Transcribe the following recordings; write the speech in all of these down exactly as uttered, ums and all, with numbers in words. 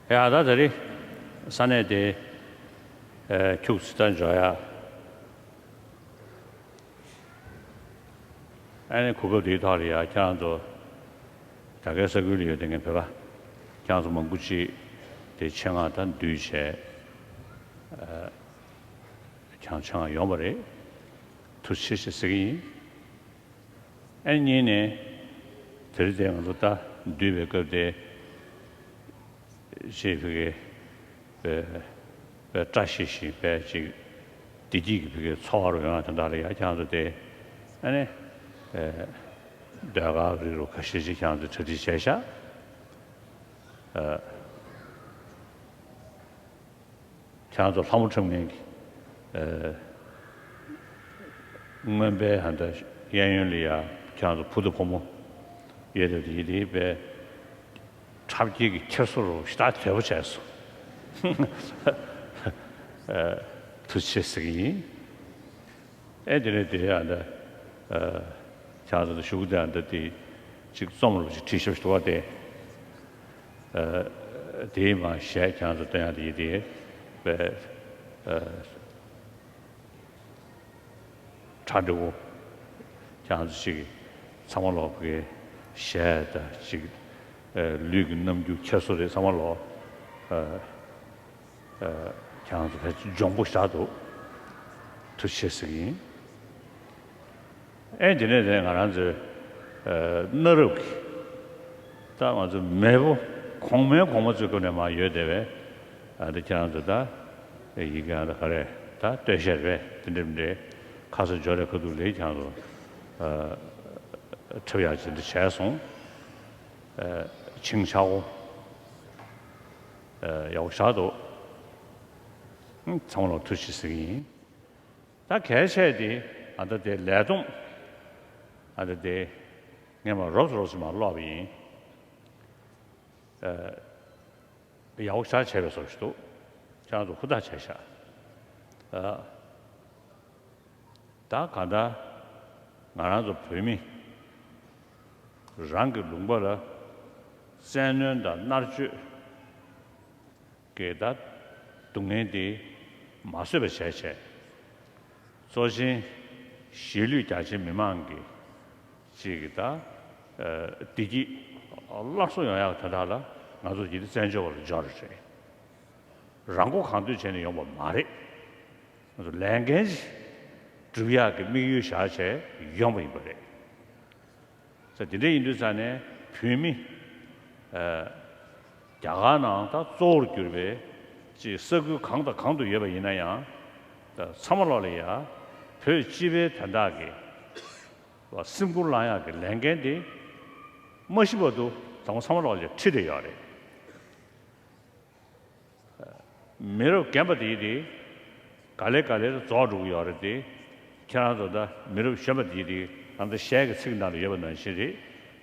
ཡ་ད་ད་རེས་ས་གནས་དེ་ཨེ་ཁྱུག་ཙམ་ད་འཇོག་ཡ། ཨ་ནི་གོ་སྐབས་དེའི་ཐོག་ལ་ཡ་ཁྱེད་རང་ཚོ་ད་གའི་ས་ཁུལ་ལ་ཡོད་དེ་ངས་བོད་པ་ཁྱེད་རང་ཚོ་མང་པོ་ཅིག་དེ་ཆེད་མངགས་ད་འདུས་བྱས་ཨ་ཁྱེད་རང་ཆེད་མངགས་ཡོང་བ་རེད། ཐུགས་རྗེ་ཆེ་ཞེས་ཟེར་གྱི་ཡིན། ཨ་ནི་གཉིས་ནས་དེ་རིང་དེ་ང་ཚོ་ད་འདུས་པའི་སྐབས་དེ། ཅེས་ཕ་གི་བཀྲ་ཤིས་ཤིང་བས་ཅིག་བདེ་སྐྱིད་ཀྱི་ཕ་གི་འཚོ་བ་རུ་ཡོང་ཡ་དོན་དག་ལ་ཡ་ཁྱེད་རང་ཚོ་དེ་ཨ་ནི་ཟློས་གར་རིགས་རུ་ཁ་ཤས་ཅིག་ཁྱེད་རང་ཚོ་གྲ་སྒྲིག་བྱས་ཤག་ཁྱེད་རང་ཚོ་ལྷ་མོ་འཁྲབ་མཁན་གྱི་ཨ་རྔོན་པའི་ཧ་ད་གཡས་གཡོན་ལ་ཡ་ཁྱེད་རང་ཚོ་བུ་དང་བུ་མོ་ཡོད་རེད། དེ་ཡིན་དེ་བས་འཁྲབ་ཁྱེར་གྱི་འཁྱེར་སོ་རུ་ཞེ་དྲག་དོད་པོ་བྱས་སོང་། ཨ་ཐུགས་རྗེ་ཆེ་ཟེར་གྱི་ཡིན། ཨེ་དེ་ནས་དེ་ཨ་ད་ཨ་ཁྱེད་རང་ཚོ་གཞུག་གུ་དེ་ཨ་ད་དེ་ཅིག་རྩོམ་རུ་ཅིག་བྲིས་ཤོག་ཞུ་བ་དེ། ཨ་དེའི་མ་གཞས་ཁྱེད་རང་ཚོ་སྟོན་ཡག་དེ་ཡིན་དེ་བས་ཨ་གྲ་འགྲིག་གོ། ཁྱེད་རང་ཚོ་ཅིག་ཚང་མ་ལོག་གི་གཞས་དང་ཅིག་ཨ་ལུས་ཀྱི་རྣམ་འགྱུར་འཁྱེར་སོ་རེད། ཚང་མ་ལོག་ཨ་ཨ་ཁྱེད་རང་ཚོ་ཕལ་ཆེར་འཇོན་པོ་ཞེ་དྲག་འདུག་ཐུགས་རྗེ་ཆེ་ཟེར་གྱི་ཡིན། ཨེ་འདི་ནས་དེ་ང་རང་ཚོའི་ཨ་གནའ་རབས་ཀྱི་ད་ང་ཚོ་མེས་པོ་གོང་མའི་གོང་མ་ཚོའི་སྐབས་ནས་མར་ཡོད་བསྡད་པའི་ཨ་འདི་ཁྱེད་རང་ཚོ་ད་ཡི་གེ་ཨ་ད་ག་རེ་ད་སྟོད་གཞས་རེད། དེ་འདྲ་མི་འདྲའི་ཁ་ས་འབྱོར་རེ་ཁ་ཐུག་ལས་ཁྱེད་རང་ཚོ་ཨ་འཁྲབ་ཡག་ཅིག་འདི་བྱས་སོང་། ཨ་བྱིན་ཆགས་པོ་ཨ་ཡག་པོ་བཞག་འདུག་ཚང་མ་ལ་ཐུགས་རྗེ་ཆེ་ཟེར་གྱི་ཡིན། ད་གལ་ཆེ་དེ་ཨ་ད་དེ་ལས་བསྡོམས་ཨ་ད་དེ་ངས་མར་རོབ་ཙམ་རོབ་ཙམ་མར་ཀློག་པ་ཡིན། ཨ་ཡག་པོ་ཞེ་དྲག་བྱས་པའི་བཟོ་ཞིག་འདུག་ཁྱེད་རང་ཚོ་ཧུར་ཐག་བྱས་ཤག་ཨ་ད་གང་ལྟར་ང་རང་ཚོ་བོད་མི་རང་གི་ལུང་པ་ལ་བཙན་གནོན་དང་མནར་གཅོད་ཀྱི་ད་སྡུག་བསྔལ་འདི་མ་བཟོད་པ་བྱས་བྱས། གཙོ་ཆེན་གཞིས་ལུས་རྒྱ་ཆེའི་མི་མང་གི་ཅིག་གི་ད་ཨ་བདེ་སྐྱིད་སླར་གསོ་ཡོང་ཡག་དོན་དག་ལ་ང་ཚོ་ཡིད་བརྟན་བཙན་བྱོལ་བ་ལ་འབྱོར་རེད། རང་མགོ་གང་ཐོན་བྱས་ནས་ཡོང་བ་མ་རེད། ང་ཚོ་ལས་འགན་ཞིག་སྒྲུབ་ཡག་གི་དམིགས་ཡུལ་བཞག་བྱས་ཡོང་བ་ཡིན་པ་རེད། ས་དེ་འདྲ་ཡིན་དུས་ཙང་ནས་བོད་མི་ཨ་རྒྱ་གར་ནང་ད་གཙོ་བོར་གྱུར་པའི་ཅིག་ས་ཁུལ་གང་དང་གང་དུ་ཡོད་པ་ཡིན་ན་ཡང་ད་ཚང་མ་ལོག་ལ་ཡ་བོད་སྤྱི་པའི་དོན་དག་གི་སེམས་ཁུར་བླང་ཡག་གི་ལས་འགན་དེ་མ་ཤི་བར་དུ་ད་ཚང་མ་ལོག་ལ་ཁྲིད་བསྡད་ཡོད་རེད། མི་རབས་རྒན་པ་དེ་དེ་ག་ལེ་ག་ལེ་རུ་རྫོགས་འགྲོ་གི་ཡོད་རེད་དེ། ཁྱེད་རང་ཚོ་ད་མི་རབས་གཞོན་པ་དེ་དེ་ད་ལྟ་གཞས་ཀྱི་ཚིག་ནང་ལ་ཡོད་པ་ནང་བཞིན་རེད།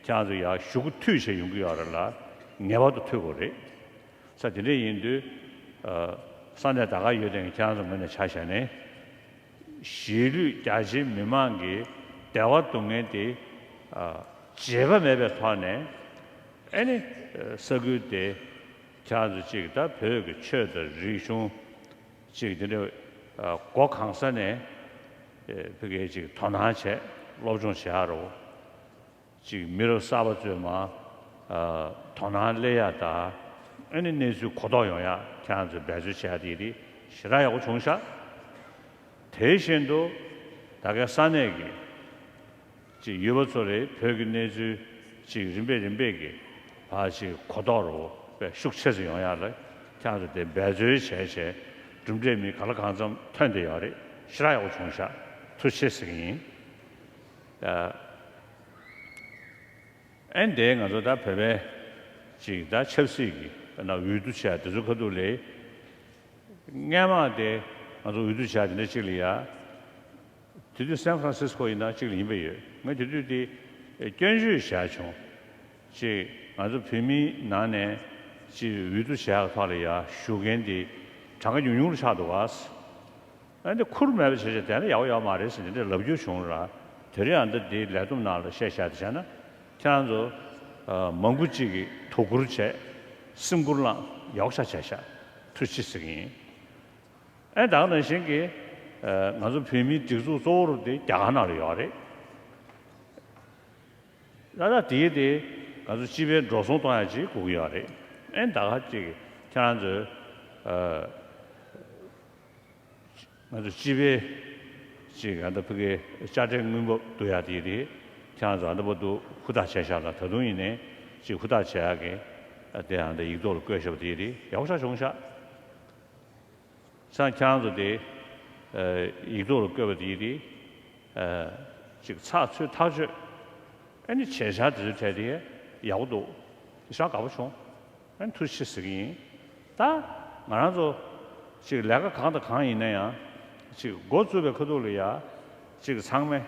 ཁྱེད་རང་ཚོ་ཡར་གཞུག་གུ་མཐུད་བྱས་ཡོང་གི་ཡོད་རེད་ལ་ངེས་པར་དུ་མཐུད་དགོས་རེད། ས་དེ་འདྲ་ཡིན་དུས་ས་གནས་ད་ག་ཡོད་དེ་ཁྱེད་རང་ཚོ་ངོས་ནས་ཆ་བཞག་ནས་གཞིས་ལུས་རྒྱ་ཆེའི་མི་མང་གི་བདེ་བ་སྡུག་བསྔལ་དེ་བརྗེད་པ་མེད་པའི་ཐོག་ནས་ཨ་ནི་ས་ཁུལ་དེ། ཁྱེད་རང་ཚོ་གཅིག་ད་བོད་ཀྱི་ཆོས་དང་རིག་གཞུང་གཅིག་དེ་འདྲ་སྒོ་གང་ས་ནས་ཕ་གིའི་གཅིག་དོ་སྣང་བྱས་སློབ་སྦྱོང་བྱེད་ཡག་རོགས། གཅིག་མི་རབས་གསར་པ་ཚོས་མ་དོ་སྣང་སླེབས་ཡག་དང་ཨ་ནི་གནས་ཚུལ་གོ་རྟོགས་ཡོང་ཡག་ཁྱེད་རང་ཚོས་འབད་རྩོལ་བྱེད་ཡག་དེ་དེ་ཞེ་དྲག་ཡག་པོ་བྱུང་ཤག་དེ་བཞིན་དུ་ད་གའི་ས་གནས་ཀྱི་ཅིག་ཡུལ་པ་ཚོ་རེད། བོད་ཀྱི་གནས་ཚུལ་ཅིག་རིམ་པས་རིམ་པས་ཀྱི་ཕར་ཅིག་གོ་རྟོགས་རོ་དཔེ་ཤུགས་ཆེ་ཙམ་ཡོང་ཡག་ལ་ཁྱེད་ཚོ་དེ་འབད་རྩོལ་བྱས་བྱས་གྲུབ་འབྲས་མི་ག་ལ་གང་འཚམ་ཐོན་བསྡད་ཡོད་རེད། ཞེ་དྲག་ཡག་པོ་བྱུང་ཤག་ཐུགས་རྗེ་ཆེ་ཟེར་གྱི་ཡིན། ཨ་ཨེ་འདས་ང་ཚོ་ད་བོད་པའི་ཅིག་ད་ཆབ་སྲིད་ཀྱི་དཔེར་ན་འོས་བསྡུ་བྱས་དེ་ཚོ་ཁ་ཐུག་ལས། སྔས་མ་དེ་ང་ཚོ་འོས་བསྡུ་བྱས་དེ་འདྲ་གཅིག་ལ་ཡ། དེ་དུས་སན་ཧྥ་རན་སིས་ཀོ་ཡིན་ན་གཅིག་ལ་ཡིན་པ་ཡོད། ང་དེ་དུས་དེ་སྐྱོན་བརྗོད་བྱས་བྱུང་། གཅིག་ང་ཚོ་བོད་མིའི་ནང་ནས་གཅིག་འོས་བསྡུ་བྱས་ཐོག་ལ་ཡ་ཞུགས་མཁན་དེ་གྲངས་ཀ་ཉུང་ཉུང་ལ་ཆགས་འདུག་ག་ཨ་འདི་ཁུར་མེད་པ་བྱས་བྱས་དེ་འདྲ་ཡག་པོ་ཡོད་མ་རེད་ཟེར་དེ་འདྲ་ལབ་རྒྱུ་བྱུང་ར། དེ་རིང་ཨ་འདི་དེ་ལས་བསྡོམས་ནང་ལ་བཤད་བཞག་དེ་བྱས་ན་ཁྱེད་རང་ཚོ་མང་པོ་གཅིག་གིས་དོ་ཁུར་བྱས་སེམས་ཁུར་བླངས་ ཡག་པོ་ཆགས་བྱས་ཤག་ཐུགས་རྗེ་ཆེ་ཟེར་གྱི་ཡིན། ཨེ་ད་ག་ནང་བཞིན་གྱི་ཨ་ང་ཚོ་བོད་མིའི་སྒྲིག་འཛུགས་གཙོ་བོ་རུ་དེ་རྒྱ་གར་ནང་ལ་ཡོད་རེད། ད་ལྟ་དེའི་དེ་ང་ཚོ་སྤྱི་པའི་འགྲོ་སོང་གཏོང་ཡ་ཅིག་དགོས་ཀྱི་ཡོད་རེད། ཨེ་ད་ག་ཅིག་ཁྱེད་རང་ཚོས་ཨ་ང་ཚོ་སྤྱི་པའི་ཅིག་ཨ་ད་ཕ་གི་དཔྱ་ཁྲལ་དངུལ་འབབ་བསྡུ་ཡ་དེ་དེ་ཁྱེད་རང་ཚོ་ཨ་ད་བར་དུ་ཧུར་ཐག་བྱས་ཤག་ལ། ད་དུང་ཡིན་ནའི་ཅིག་ཧུར་ཐག་བྱེད་ཡ་གི་ཨ་དེ་ཨ་ད་ཡིག་ཐོག་ལ་བཀོད་བཞག་པ་དེ་དེ་ཡག་པོ་ཆགས་བྱུང་ཤག་ས་ཁྱེད་རང་ཚོ་དེ་ཨ་ཡིག་ཐོག་ལ་བཀོད་པ་དེ་དེ་ཨ་ཅིག་ཚགས་ཚུད་ཐག་ཆོད། ཨ་ནི་བྱས་ཤག་དེ་ཚོའི་གྲས་དེ་ཡག་པོ་འདུག་ཤག་དགའ་པོ་བྱུང་། ཨ་ནི་ཐུགས་རྗེ་ཆེ་ཟེར་གྱི་ཡིན། ད་ང་རང་ཚོ་ཅིག་ལས་ཀ་གང་དང་གང་ཡིན་ན་ཡང་ཅིག་འགོ་བཙུགས་པའི་ཁ་ཐུག་ལ་ཡ་ཅིག་ཚང་མས་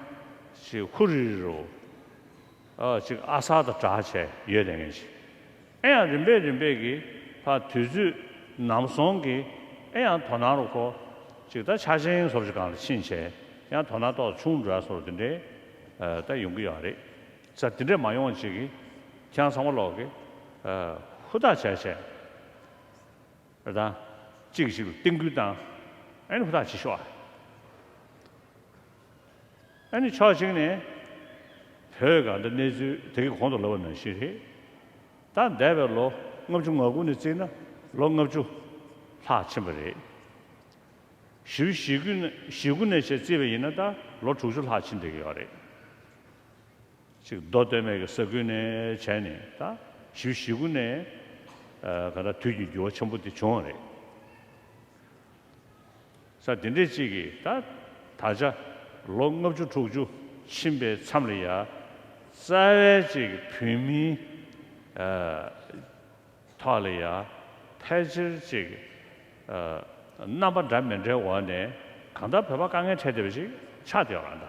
ཅིག་ཧུ་རི་རུ་ཨ་ཅིག་ཨ་གསར་དང་འདྲ་བྱས་ཡོད་བསྡད་མཁན་ཞིག་ཨེ་ཡང་རིམ་པས་རིམ་པས་ཀྱིས་ཕར་དུས་ཚོད་ནམ་སོང་གི་ཨེ་ཡང་དོ་སྣང་རུ་ཁོ་ཅིག་ད་ཆ་ཆེན་བཟོ་འདྲ་ཅིག་སྒང་ལ་ཕྱིན་བྱས་ཡང་དོ་སྣང་ཏོག་ཙམ་ཆུང་འགྲོ་ཡ་བཟོ་འདྲ་དེ་འདྲའི་ཨ་ད་ཡོང་གི་ཡོད་རེད། ས་དེ་འདྲས་མ་ཡོང་བ་ཅིག་གིས་ཁྱེད་རང་ཚང་མ་ལོག་གི་ཨ་ཧུར་ཐག་བྱས་བྱས་ཨ་ད་གཅིག་གིས་གཅིག་ལ་རྟིང་སྐུལ་བཏང་། ཨེ་ནི་ཧུར་ཐག་བྱེད་ཤོག་ཨ། ཨ་ནི་ཕྱོགས་གཅིག་ནས་བོད་ག་འདྲ་གནས་ཚུལ་དེ་གི་གོང་དུ་ལབ་པ་ནང་བཞིན་རེད། ད་འདས་པའི་ལོ་ལྔ་བཅུ་ང་དགུ་ནས་བརྩིས་ན་ལོ་ལྔ་བཅུ་ལྷག་ཕྱིན་པ་རེད། བཞི་བཅུ་ཞེ་དགུ་ནས་ཞེ་དགུ་ནས་བྱས་བརྩིས་པ་ཡིན་ན་ད་ལོ་དྲུག་ཅུ་ལྷག་ཕྱིན་བསྡད་ཀྱི་ཡོད་རེད། ཅིག་མདོ་སྟོད་སྨད་ཀྱི་ས་ཁུལ་ནས་བྱས་ནས་ད་བཞི་བཅུ་ཞེ་དགུ་ནས་ཨ་ག་ད་དུས་ཀྱི་འགྱུར་བ་ཆེན་པོ་དེ་བྱུང་བ་རེད། ས་དེ་འདྲས་ཅིག་གིས་ད་ད་ཆ་ལོ་ལྔ་བཅུ་དྲུག་ཅུ་ཕྱིན་པའི་མཚམས་ལ་ཡ་རྩ་བའི་ཅིག་བོད་མིའི་ཨ་ཐོག་ལ་ཡ་ཕལ་ཆེར་ཅིག་ཨ་རྣམ་པ་འདྲ་མི་འདྲའི་འོག་ནས་གང་ལྟར་བོད་པ་དཀའ་ངལ་འཕྲད་བསྡད་པ་ཞིག་ཆགས་བསྡད་ཡོད་རེད་ད།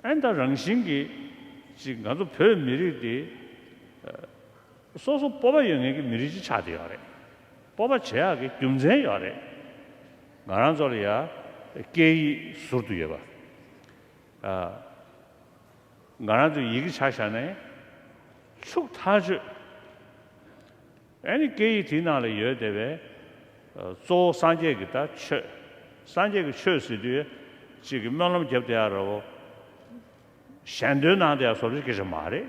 ཨ། ཨན་ད་རང་བཞིན་གྱིས་ཅིག་ང་ཚོ་བོད་མི་རིགས་དེ་ཨ་སོ་སོ་སྤོབས་པ་ཡོད་མཁན་གྱི་མི་རིགས་ཅིག་ཆགས་བསྡད་ཡོད་རེད། སྤོབས་པ་བྱེད་ཡག་གི་རྒྱུ་མཚན་ཡོད་རེད། ང་རང་ཚོ་ལ་ཡ་སྐད་ཡིག་ཟུར་དུ་ཡོད་པ། ཨ། ང་རང་ཚོའི་ཡི་གེ་ཆ་བཞག་ནས་ཕྱུག་ཐག་ཆོད། ཨ་ནི་སྐད་ཡིག་དེའི་ནང་ལ་ཡོད་བསྡད་པའི་ཨ་གཙོ་བོ་སངས་རྒྱས་ཀྱི་ད་ཆོས། སངས་རྒྱས་ཀྱི་ཆོས་ཟེར་དུས་གཅིག་གི་སྨོན་ལམ་བརྒྱབ་བསྡད་ཡ་ར་བོ། ཞལ་འདོན་གནང་བསྡད་ཡ་བཟོ་འདྲ་སྐད་ཆ་མ་རེད།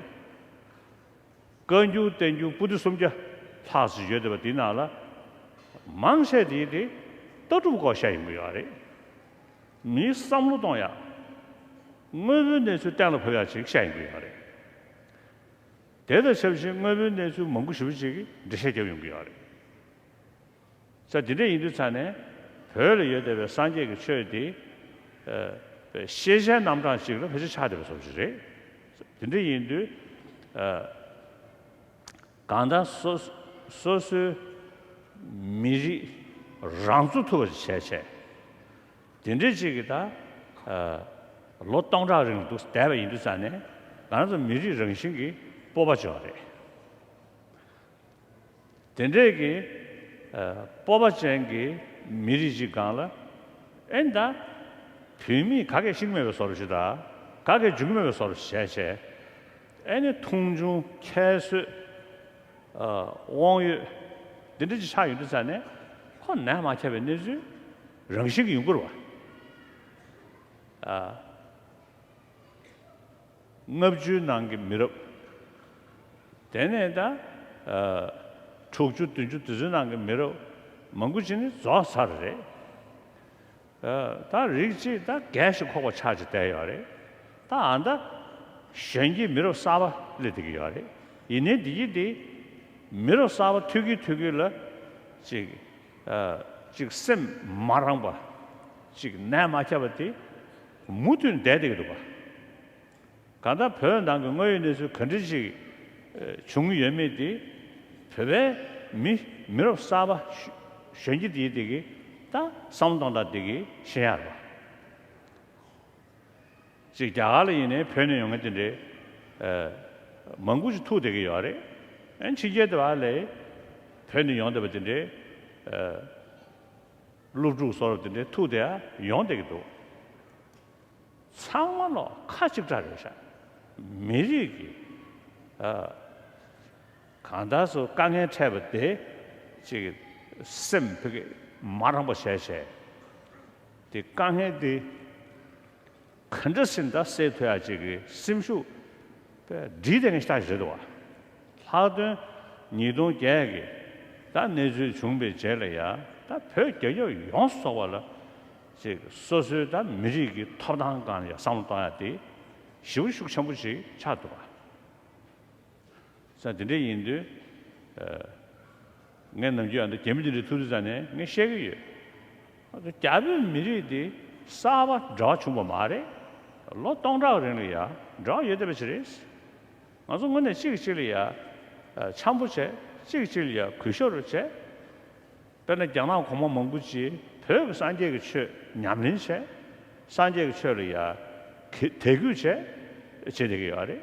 བཀའ་འགྱུར་བསྟན་འགྱུར་པོ་ཏི་སུམ་བརྒྱ་ལྷག་ཙམ་ཡོད་བསྡད་པ་དེའི་ནང་ལ་མང་ཆེ་དེ་དེ་ལྟ་གྲུབ་སྐོར་བཤད་ཡོང་གི་ཡོད་རེད། མིའི་བསམ་བློ་གཏོང་ཡ། དངོས་པོའི་གནས་ཚུལ་གཏན་ལ་ཕབ་ཡ་ཅིག་བཤད་ཡོང་གི་ཡོད་རེད། དེ་དང་ཆབས་ཅིག་དངོས་པོའི་གནས་ཚུལ་མང་པོ་ཞེ་པོ་ཅིག་གིས་འགྲེལ་བཤད་རྒྱབ་ཡོང་གི་ཡོད་རེད། ས་དེ་འདྲ་ཡིན་དུས་ཙང་ནས་བོད་ལ་ཡོད་བསྡད་པའི་སངས་རྒྱས་ཀྱི་ཆོས་དེ་ཨ་ཤེས་བྱའི་རྣམ་གྲངས་ཤིག་ལ་ཕལ་ཆེར་ཆགས་བསྡད་པ་བཟོ་འདྲ་ཞིག་རེད། དེ་འདྲ་ཡིན་དུས་ཨ་གང་ལྟར་སོ་སོ་སོའི་མི་རིགས་རང་གཙོ་ཐུབ་པ་ཞིག་བྱས་བྱས། དེ་འདྲའི་ཅིག་གིས་ད་ཨ་ལོ་སྟོང་ཕྲག་རིང་ལ་འདུག་བསྡད་པ་ཡིན་དུས་ཙང་ནས་ང་རང་ཚོ་མི་རིགས་རང་བཞིན་གྱིས་སྤོབས་པ་བྱུང་བ་རེད། དེ་འདྲས་ཀྱི་ཨ་སྤོབས་པ་ཅན་གྱི་མི་རིགས་ཅིག་སྒང་ལ་ཨེ་ད་བུད་མེད་ག་གས་ཤེས་ཀྱི་མེད་པའི་བཟོ་འདྲ་ཞིག་དང་ག་གས་འཇོན་གྱི་མེད་པའི་བཟོ་འདྲ་ཞིག་བྱས་བྱས་ཨེ་ནི་མཐོང་ཆུང་ཁྱད་གསོད་ཨ་དབང་ཡོད་འདི་འདྲ་ཅིག་ཆགས་ཡོང་དུས་ཙང་ནས་ཁོ་ནད་མ་ཁྱབ་པའི་གནས་ཚུལ་རང་བཞིན་གྱིས་ཡོང་གི་རེད་བ། ཨ། ལྔ་བཅུའི་ནང་གི་མི་རབས། དེ་ནས་ད་ཨ་དྲུག་ཅུ་བདུན་ཅུ་དེ་ཚོའི་ནང་གི་མི་རབས་མང་པོ་ཅིག་ནི་རྫོགས་ཚར་རེད། ཨ་ད་རིགས་གཅིག་ད་རྒས་ཤིང་འཁོགས་པ་ཆགས་ཀྱི་བསྡད་ཡོད་རེད། ད་ཨ་ད་གཞོན་སྐྱེས་མི་རབས་གསར་པ་སླེབས་བསྡད་ཀྱི་ཡོད་རེད། ཡིན་ནའི་འདི་གི་འདི་མི་རབས་གསར་པ་ཐུག་གི་ཐུག་གི་ལ་ཅིག་ཨ་ཅིག་སེམས་མ་རངས་པ་ཅིག་ནད་མ་ཁྱབ་པ་དེ་མུ་མཐུད་ནས་བསྡད་བསྡད་ཀྱི་འདུག་ག་གང་ལྟར་བོད་ནང་གི་དངོས་ཡོད་གནས་ཚུལ་ག་འདྲ་ཞིག་བྱུང་ཡོད་མེད་དེ་བོད་པའི་མི་མི་རབས་གསར་པ་གཞོན་སྐྱེས་དེ་དེ་གིས་ད་བསམ་བློ་གཏོང་སྟངས་དེ་གིས་ཤེས་ཡ་རེད་པ། ཅིག་རྒྱ་གར་ལ་ཡིན་ནའི་བོད་ནས་ཡོང་མཁན་དེ་འདྲའི་མང་པོ་ཞིག་ཐུག་བསྡད་ཀྱི་ཡོད་རེད། ཨན་ཕྱི་རྒྱལ་དེ་བ་ལས་བོད་ནས་ཡོང་བསྡད་པ་དེ་འདྲའི་སློབ་ཕྲུག་བཟོ་འདྲ་དེ་འདྲའི་ཐུག་བསྡད་ཡ་ཡོང་བསྡད་ཀྱི་འདུག་ཚང་མ་ལོག་ཁ་གཅིག་གྲགས་རེད་ཤག་མི་རིགས་ཀྱི་ཨ་ གང་ལྟར་སོ་དཀའ་ངལ་འཕྲད་པ་དེ་ཅིག་སེམས་ཕ་གི་མ་རངས་པ་བྱས་བྱས། དེ་དཀའ་ངལ་དེ་ག་འདྲ་སེ་ད་སེལ་ཐུབ་ཡག་ཅིག་གི་སེམས་ཤུགས་དཔེ་སྒྲིལ་བསྡད་མཁན་ཞིག་ད་རེད་འདུག་བ། ལྷག་དོན་ཉིས་སྟོང་བརྒྱད་ཀྱི་ད་གནས་ཚུལ་བྱུང་བའི་རྗེས་ལ་ཡ་ད་བོད་རྒྱལ་ཁབ་ཡོངས་སུ་རྫོགས་པ་ལ་ཅིག་སོ་སོའི་ད་མི་རིགས་ཀྱི་ཐོབ་ཐང་སྒང་ལ་ཡ་བསམ་བློ་གཏོང་ཡག་དེ་ཞེ་པོ་ཤུགས་ཆེན་པོ་ཞིག་ཆགས་འདུག་བ། ས་དེ་འདྲ་ཡིན་དུས། ཨ། ངས་ནམ་རྒྱུན་ཨ་ནི་རྒྱ་མི་དེ་འདྲ་ཐུག་དུས་ཙང་ནས་ངས་བཤད་ཀྱི་ཡོད། ཨ་ནི་རྒྱ་བོད་མི་རིགས་དེ་གསར་པ་འབྲེལ་བ་བྱུང་བ་མ་རེད། ལོ་སྟོང་ཕྲག་རིང་ལ་ཡ་འབྲེལ་བ་ཡོད་བསྡད་པ་ཞིག་རེད། ང་ཚོ་དངོས་གནས་གཅིག་གིས་གཅིག་ལ་ཡ་ཨ་འཆམ་པོ་བྱས། གཅིག་གིས་གཅིག་ལ་ཡ་གུས་ཞབས་རུ་བྱས། དཔེར་ན་རྒྱ་ནག་གོང་མ་མང་པོ་ཅིག་བོད་ཀྱི་སངས་རྒྱས་ཀྱི་ཆོས་ཉམས་ལེན་བྱས། སངས་རྒྱས་ཀྱི་ཆོས་ལ་ཡ་གི་དད་གུས་བྱས་བྱེད་བསྡད་ཀྱི་ཡོད་རེད།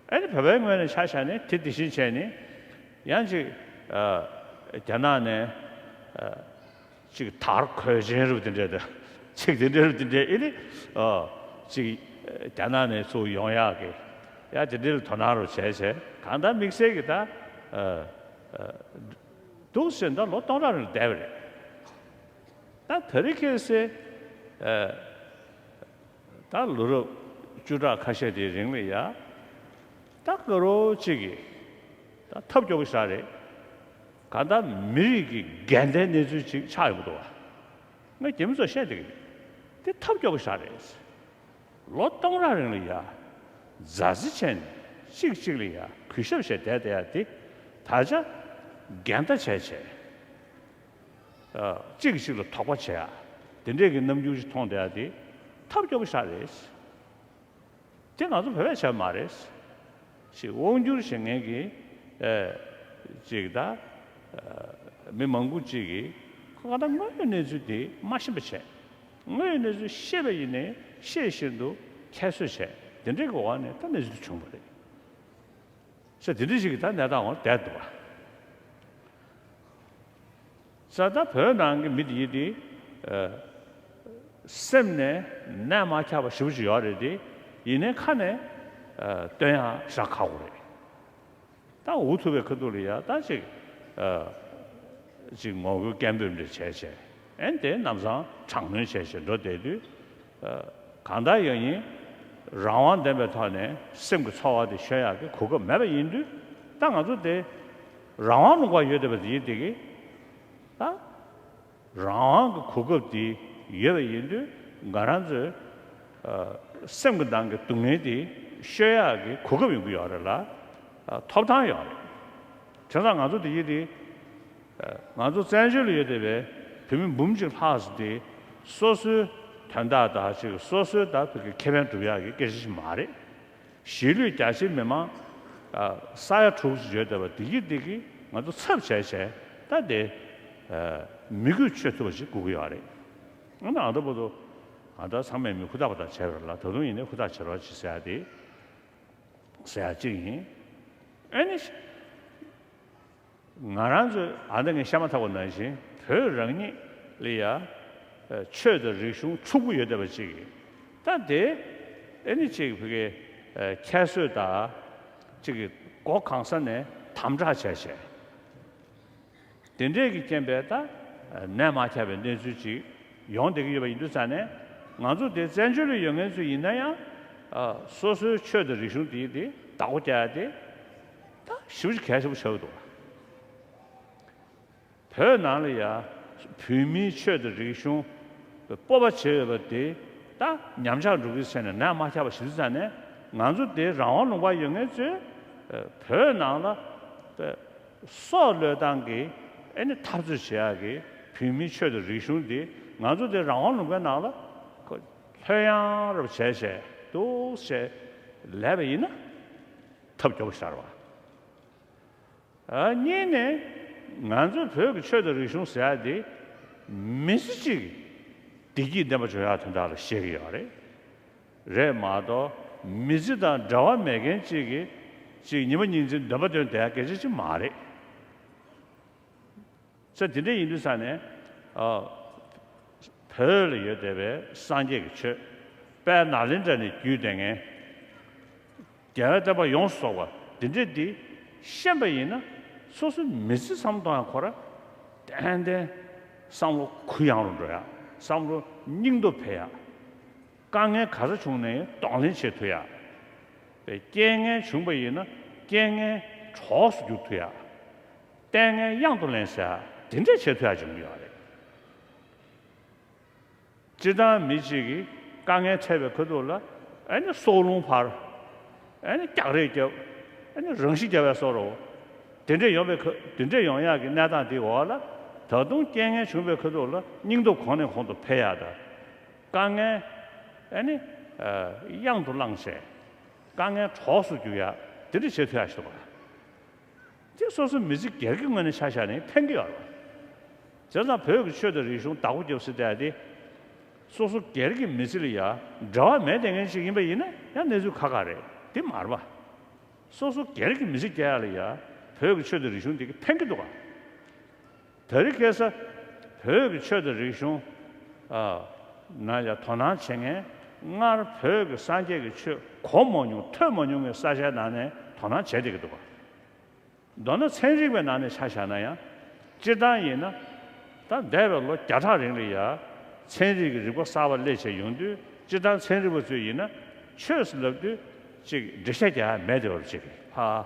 ཨ་ནི་བོད་པའི་ངོས་ནས་ཆ་བཞག་ནས་དེ་དེ་བཞིན་བྱས་ནས་ཡང་ཅིག་ཨ་རྒྱ་ནག་ནས་ཨ་ཅིག་དར་གོས་ཆེན་རུ་དེ་འདྲས་དང་ཅིག་དེ་འདྲས་རུ་དེ་འདྲས་ཨེ་ནི་ཨ་ཅིག་རྒྱ་ནག་ནས་ཚུར་ཡོང་ཡག་གི་ཡ་དེ་འདྲས་ལ་དོ་སྣང་རུ་བྱས་བྱས་གང་ལྟར་དམིགས་བསལ་གྱི་ད་ཨ་ཨ་འདུག་ཟེར་ད་ལོ་སྟོང་ཕྲག་རིང་ལ་བསྡད་པ་རེད། ད་དེ་རིང་ཁ་སང་ཨ་ད་ལོ་རབས་བཅུ་ཕྲག་ཁ་ཤས་དེའི་རིང་ལ་ཡ་ད་དགའ་རོགས་གཅིག་གིས་ད་ཐབས་སྐྱོ་པོ་ཞིག་རེད། གང་ལྟར་མི་རིགས་ཀྱི་འགལ་ཟླའི་གནས་ཚུལ་ཅིག་ཆགས་ཡོང་གི་འདུག་བ། ང་རྒྱ་མི་ཚོར་བཤད་བསྡད་ཀྱི་རེད། དེ་ཐབས་སྐྱོ་པོ་ཞིག་རེད། ལོ་སྟོང་ཕྲག་རིང་ལ་ཡ་མཛའ་བརྩེ་བྱས་ནས་གཅིག་གཅིག་ལ་ཡ་གུས་ཞབས་བྱས་བསྡད་བསྡད་ཡ་དེ་ད་ཆ་འགལ་ཟླ་བྱས་བྱས། ཨ། གཅིག་གིས་གཅིག་ལ་དོགས་པ་བྱེད་ཡ། དེ་འདྲས་ཀྱི་རྣམ་འགྱུར་ཞིག་མཐོང་བསྡད་ཡ་དེ་ཐབས་སྐྱོ་པོ་ཞིག་རེད། དེ་ང་ཚོ་བོད་པས་བྱས་པ་མ་རེད། ཞེས་དབང་སྒྱུར་བྱེད་མཁན་གྱི་ཨ་ཅིག་ད་ཨ་མི་མང་པོ་ཅིག་གིས་ཁོ་ག་ད་དངོས་ཡོད་གནས་ཚུལ་དེ་མ་ཤེས་པ་བྱས། དངོས་ཡོད་གནས་ཚུལ་ཤེས་པ་ཡིན་ནའི་ཤེས་བཞིན་དུ་ཁྱད་གསོད་བྱས། དེ་འདྲས་ཀྱི་འོག་ནས་ད་གནས་ཚུལ་དེ་བྱུང་བ་རེད། ས་དེ་འདྲ་ཞིག་གི་ད་གནས་སྟངས་འོག་བསྡད་འདུག་བ། ས་ད་བོད་ནང་གི་མི་དེ་ཡིན་དེ། ཨ། སེམས་ནས་ནད་མ་ཁྱབ་པ་ཞེ་པོ་ཅིག་ཡོད་རེད་དེ། ཡིན་ནའི་ཁ་ནས་ཨ་སྟོན་ཡག་ཞེ་དྲག་ཁག་པོ་རེད། ད་འུ་ཐུག་པའི་ཁ་ཐུག་ལ་ཡ་ད་ཅིག་ཨ་ཅིག་ངོ་རྒོལ་སྐད་འབོད་འདྲ་བྱས་བྱས། ཨེ་འདི་ལམ་སང་དྲག་གནོན་བྱས་བྱས་འགྲོ་བསྡད་དུས། ཨ། གང་ལྟར་ཡང་ཡིན། རང་དབང་ལྡན་པའི་ཐོག་ནས་སེམས་ཀྱི་ཚོར་བ་དེ་ཤོད་ཡག་གི་གོ་སྐབས་མེད་པ་ཡིན་དུས། ད་ང་ཚོ་དེ་རང་དབང་ལུང་པར་ཡོད་བསྡད་པ་དེ་ཡིན་དེ་གི། ད་རང་དབང་གི་གོ་སྐབས་དེ་ཡོད་པ་ཡིན་དུས། ང་རང་ཚོའི་ཨ་སེམས་ཀྱི་ནང་གི་སྡུག་བསྔལ་དེ་ཤོད་ཡག་གི་གོ་སྐབས་ཡོང་གི་ཡོད་རེད་ལ། ཨ། ཐོབ་ཐང་ཡོད་རེད། བྱས་ཙང་ང་ཚོ་དེ་ཡིན་དེ། ང་ཚོ་བཙན་བྱོལ་ལ་ཡོད་བསྡད་པའི་བོད་མི་འབུམ་གཅིག་ལྷག་ཙམ་དེ་སོ་སོའི་དོན་དག་དང་ཅིག་སོ་སོའི་ད་བོད་ཀྱི་ཁེ་ཕན་སྒྲུབ་ཡག་གི་སྐད་ཆ་ཞིག་མ་རེད། གཞིས་ལུས་རྒྱ་ཆེའི་མི་མང་ས་ཡ་དྲུག་ཅུ་ཡོད་བསྡད་པ་དེ་གི་དེ་གི་ང་ཚོ་ཚབ་བྱས་བྱས་ད་དེ་མི་གུས་ཆོད་ཐུབ་པ་ཞིག་དགོས་ཀྱི་ཡོད་རེད། ཨ་ནི་ཨ་ད་བར་དུ་ཨ་ད་ཚང་མས་མི་ཧུར་ཐག་པ་ཐག་བྱས་པ་རེད་ལ། ད་དུང་ཡིན་ནའི་ཧུར་ཐག་བྱེད་རོགས་བྱེད་ཟེར་ཡ་དེ། ཟེར་ཡ་གཅིག་ཡིན། ཨ་ནི། ང་རང་ཚོས་ཨ་ནི་ངས་བཤད་མ་ཐག་པ་ནང་བཞིན་བོད་རང་ཉིད་ལ་ཡ་ཆོས་དང་རིག་གཞུང་ཕྱུག་པོ་ཡོད་བསྡད་པ་ཅིག་ཡིན། ད་དེ་ཨ་ནི་གཅིག་བོད་ཀྱི་ཁྱད་གསོད་དང་གཅིག་གི་སྒོ་གང་ས་ནས་དམ་དྲག་བྱས་བྱས། དེ་འདྲས་ཀྱི་རྐྱེན་པས་ད་ནད་མ་ཁྱབ་པའི་གནས་ཚུལ་ཅིག་ཡོང་བསྡད་ཀྱི་ཡོད་པ་ཡིན་དུས་ཙང་ནས། ང་ཚོ་དེ་བཙན་བྱོལ་ལ་ཡོད་མཁན་ཚོ་ཡིན་ན་ཡང་། ཨ། སོ་སོའི་ཆོས་དང་རིག་གཞུང་དེ་དེ་བདག་པོ་རྒྱག་ཡ་དེ་ད་ཞེ་པོ་ཅིག་གལ་ཆེན་པོ་ཆགས་ཀྱི་འདུག་བ། བོད་ནང་ལ་ཡ་བོད་མིའི་ཆོས་དང་རིག་གཞུང་སྤོབས་པ་བྱེད་འོས་པ་དེ་ད་ཉམས་ཆག་འགྲོ་གི་ཟེར་ནས་ནད་མ་ཁྱབ་པ་ཞིག་ཙང་ནས། ང་ཚོ་དེ་རང་དབང་ལུང་པ་ཡོད་མཁན་ཚོས་བོད་ནང་ལ་སྲོག་བློས་བཏང་གིས་ཨེ་ནི་འཐབ་རྩོད་བྱེད་ཡག་གི་བོད་མིའི་ཆོས་དང་རིག་གཞུང་འདི་ང་ཚོ་དེ་རང་དབང་ལུང་པའི་ནང་ལ་ལྷོད་ཡངས་རབ་བྱས་བྱས་འདུག་བྱས་ལས་པ་ཡིན་ན་ཐབས་སྐྱོ་པོ་ཞིག་རེད་བ། ཨ། གཉིས་ནས་ང་ཚོའི་བོད་ཀྱི་ཆོས་དང་རིག་གཞུང་ཟེར་ཡག་འདི་མི་ཚེ་གཅིག་གི་བདེ་སྐྱིད་ལྡན་པ་བྱུང་ཡག་དོན་དག་ལ་བཤད་ཀྱི་ཡོད་རེད། རེད་མ་གཏོགས་མི་ཚེ་དང་འབྲེལ་བ་མེད་མཁན་གཅིག་གིས་གཅིག་ཉི་མ་ཉིན་མཚན་འདོན་པ་འདོན་བསྡད་ཡག་སྐད་ཆ་ཅིག་མ་རེད། ས་དེ་འདྲ་ཡིན་དུས་ས་ནས། ཨ། བོད་ལ་ཡོད་བསྡད་པའི་སངས་རྒྱས་ཀྱི་ཆོས་དཔལ་ནཱ་ལེནྡྲ་ནས་བརྒྱུད་བསྡད་མཁན། རྒྱལ་བའི་བསྟན་པ་ཡོངས་སུ་རྫོགས་པ་འདི་འདྲ་འདི་ ཤེས་པ་ཡིན་ན་སོ་སོའི་མི་ཚེ་བསམ་བློ་གཏོང་ཡ་ཁོ་ར་ཏན་ཏན་བསམ་བློ་གུ་ཡངས་རུ་འགྲོ་ཡ། བསམ་བློ་སྙིང་སྟོབས་འཕེལ་ཡ། དཀའ་ངལ་ག་ཚོད་བྱུང་ནའི་གདོང་ལེན་བྱེད་ཐུབ་ཡ། རྐྱེན་ངན་བྱུང་པ་ཡིན་ན་རྐྱེན་ངན་གྲོགས་སུ་འགྱུར་ཐུབ་ཡ། ལྟས་ངན་གཡང་དུ་ལེན་ཟེར་ཡ་དེ་འདྲས་བྱེད་ཐུབ་ཡ་བྱུང་གི་ཡོད་རེད། སྤྱིར་བཏང་མི་གཅིག་གིས་དཀའ་ངལ་འཕྲད་པའི་ཁ་ཐུག་ལ་ཨ་ནི་སྲོག་རླུང་འཕར། ཨ་ནི་རྒྱག་རེས་རྒྱབ། ཨ་ནི་རང་ཤི་རྒྱག་པའི་བཟོ་འདྲ་བོ། དེ་འདྲས་ཡོང་བའི་ཁ་དེ་འདྲས་ཡོང་ཡག་གི་གནས་སྟངས་དེའི་འོག་ལ་ད་དུང་རྐྱེན་ངན་བྱུང་བའི་ཁ་ཐུག་ལ་སྙིང་སྟོབས་གོང་ནས་གོང་དུ་འཕེལ་ཡག་དང་། དཀའ་ངལ་ཨ་ནི་གཡང་དུ་བླངས་བྱས་དཀའ་ངལ་གྲོགས་སུ་འགྱུར་ཡག་དེ་འདྲས་བྱེད་ཐུབ་ཡག་ཞིག་འདུག་ག་དེ་སོ་སོ་མི་ཚེ་སྒེར་གྱི་ངོས་ནས་ཆ་བཞག་ནས་ཕན་གྱི་ཡོད་རེད། བྱས་ཙང་བོད་ཀྱི་ཆོས་དང་རིག་གཞུང་བདག་པོ་རྒྱབ་ཟེར་བསྡད་དེ། སོ་སོ་སྒེར་གྱི་མི་ཚེ་ལ་ཡ་འབྲེལ་བ་མེད་བསྡད་མཁན་ཞིག་ཡིན་པ་ཡིན་ན་ཡང་གནས་ཚུལ་ཁག་ཁག་རེད། དེ་མ་རེད་པ། སོ་སོ་སྒེར་གྱི་མི་ཚེ་སྐྱེལ་ཡ་ལ་ཡ་བོད་ཀྱི་ཆོས་དང་རིག་གཞུང་དེ་གི་ཕན་གྱི་འདུག་ག་དེ་རིང་ཁ་སང་བོད་ཀྱི་ཆོས་དང་རིག་གཞུང་ཨ་ནང་ལ་དོ་སྣང་བྱེད་མཁན། སྔར་བོད་ཀྱི་སངས་རྒྱས་ཀྱི་ཆོས་གོ་མ་མྱོང་ཐོས་མ་མྱོང་བའི་ས་ཆའི་ནང་ནས་དོ་སྣང་བྱས་བསྡད་ཀྱི་འདུག་ག་མདོར་ན་ཚན་རིག་པའི་ནང་ནས་ཆ་བཞག་ན་ཡང་། སྤྱིར་བཏང་ཡིན་ན། ད་འདས་པའི་ལོ་བརྒྱ་ཕྲག་རིང་ལ་ཡ། ཚན་རིག་གི་རིག་པ་གསར་པ་སླེབས་བྱས་ཡོང་དུས་སྤྱིར་བཏང་ཚན་རིག་པ་ཚོས་ཡིན་ན་ཆོས་ཟེར་ལབ་དུས་ཅིག་འགྲེལ་བཤད་རྒྱག་ཡ་མེད་དེ་བར་ཅིག་ཕར་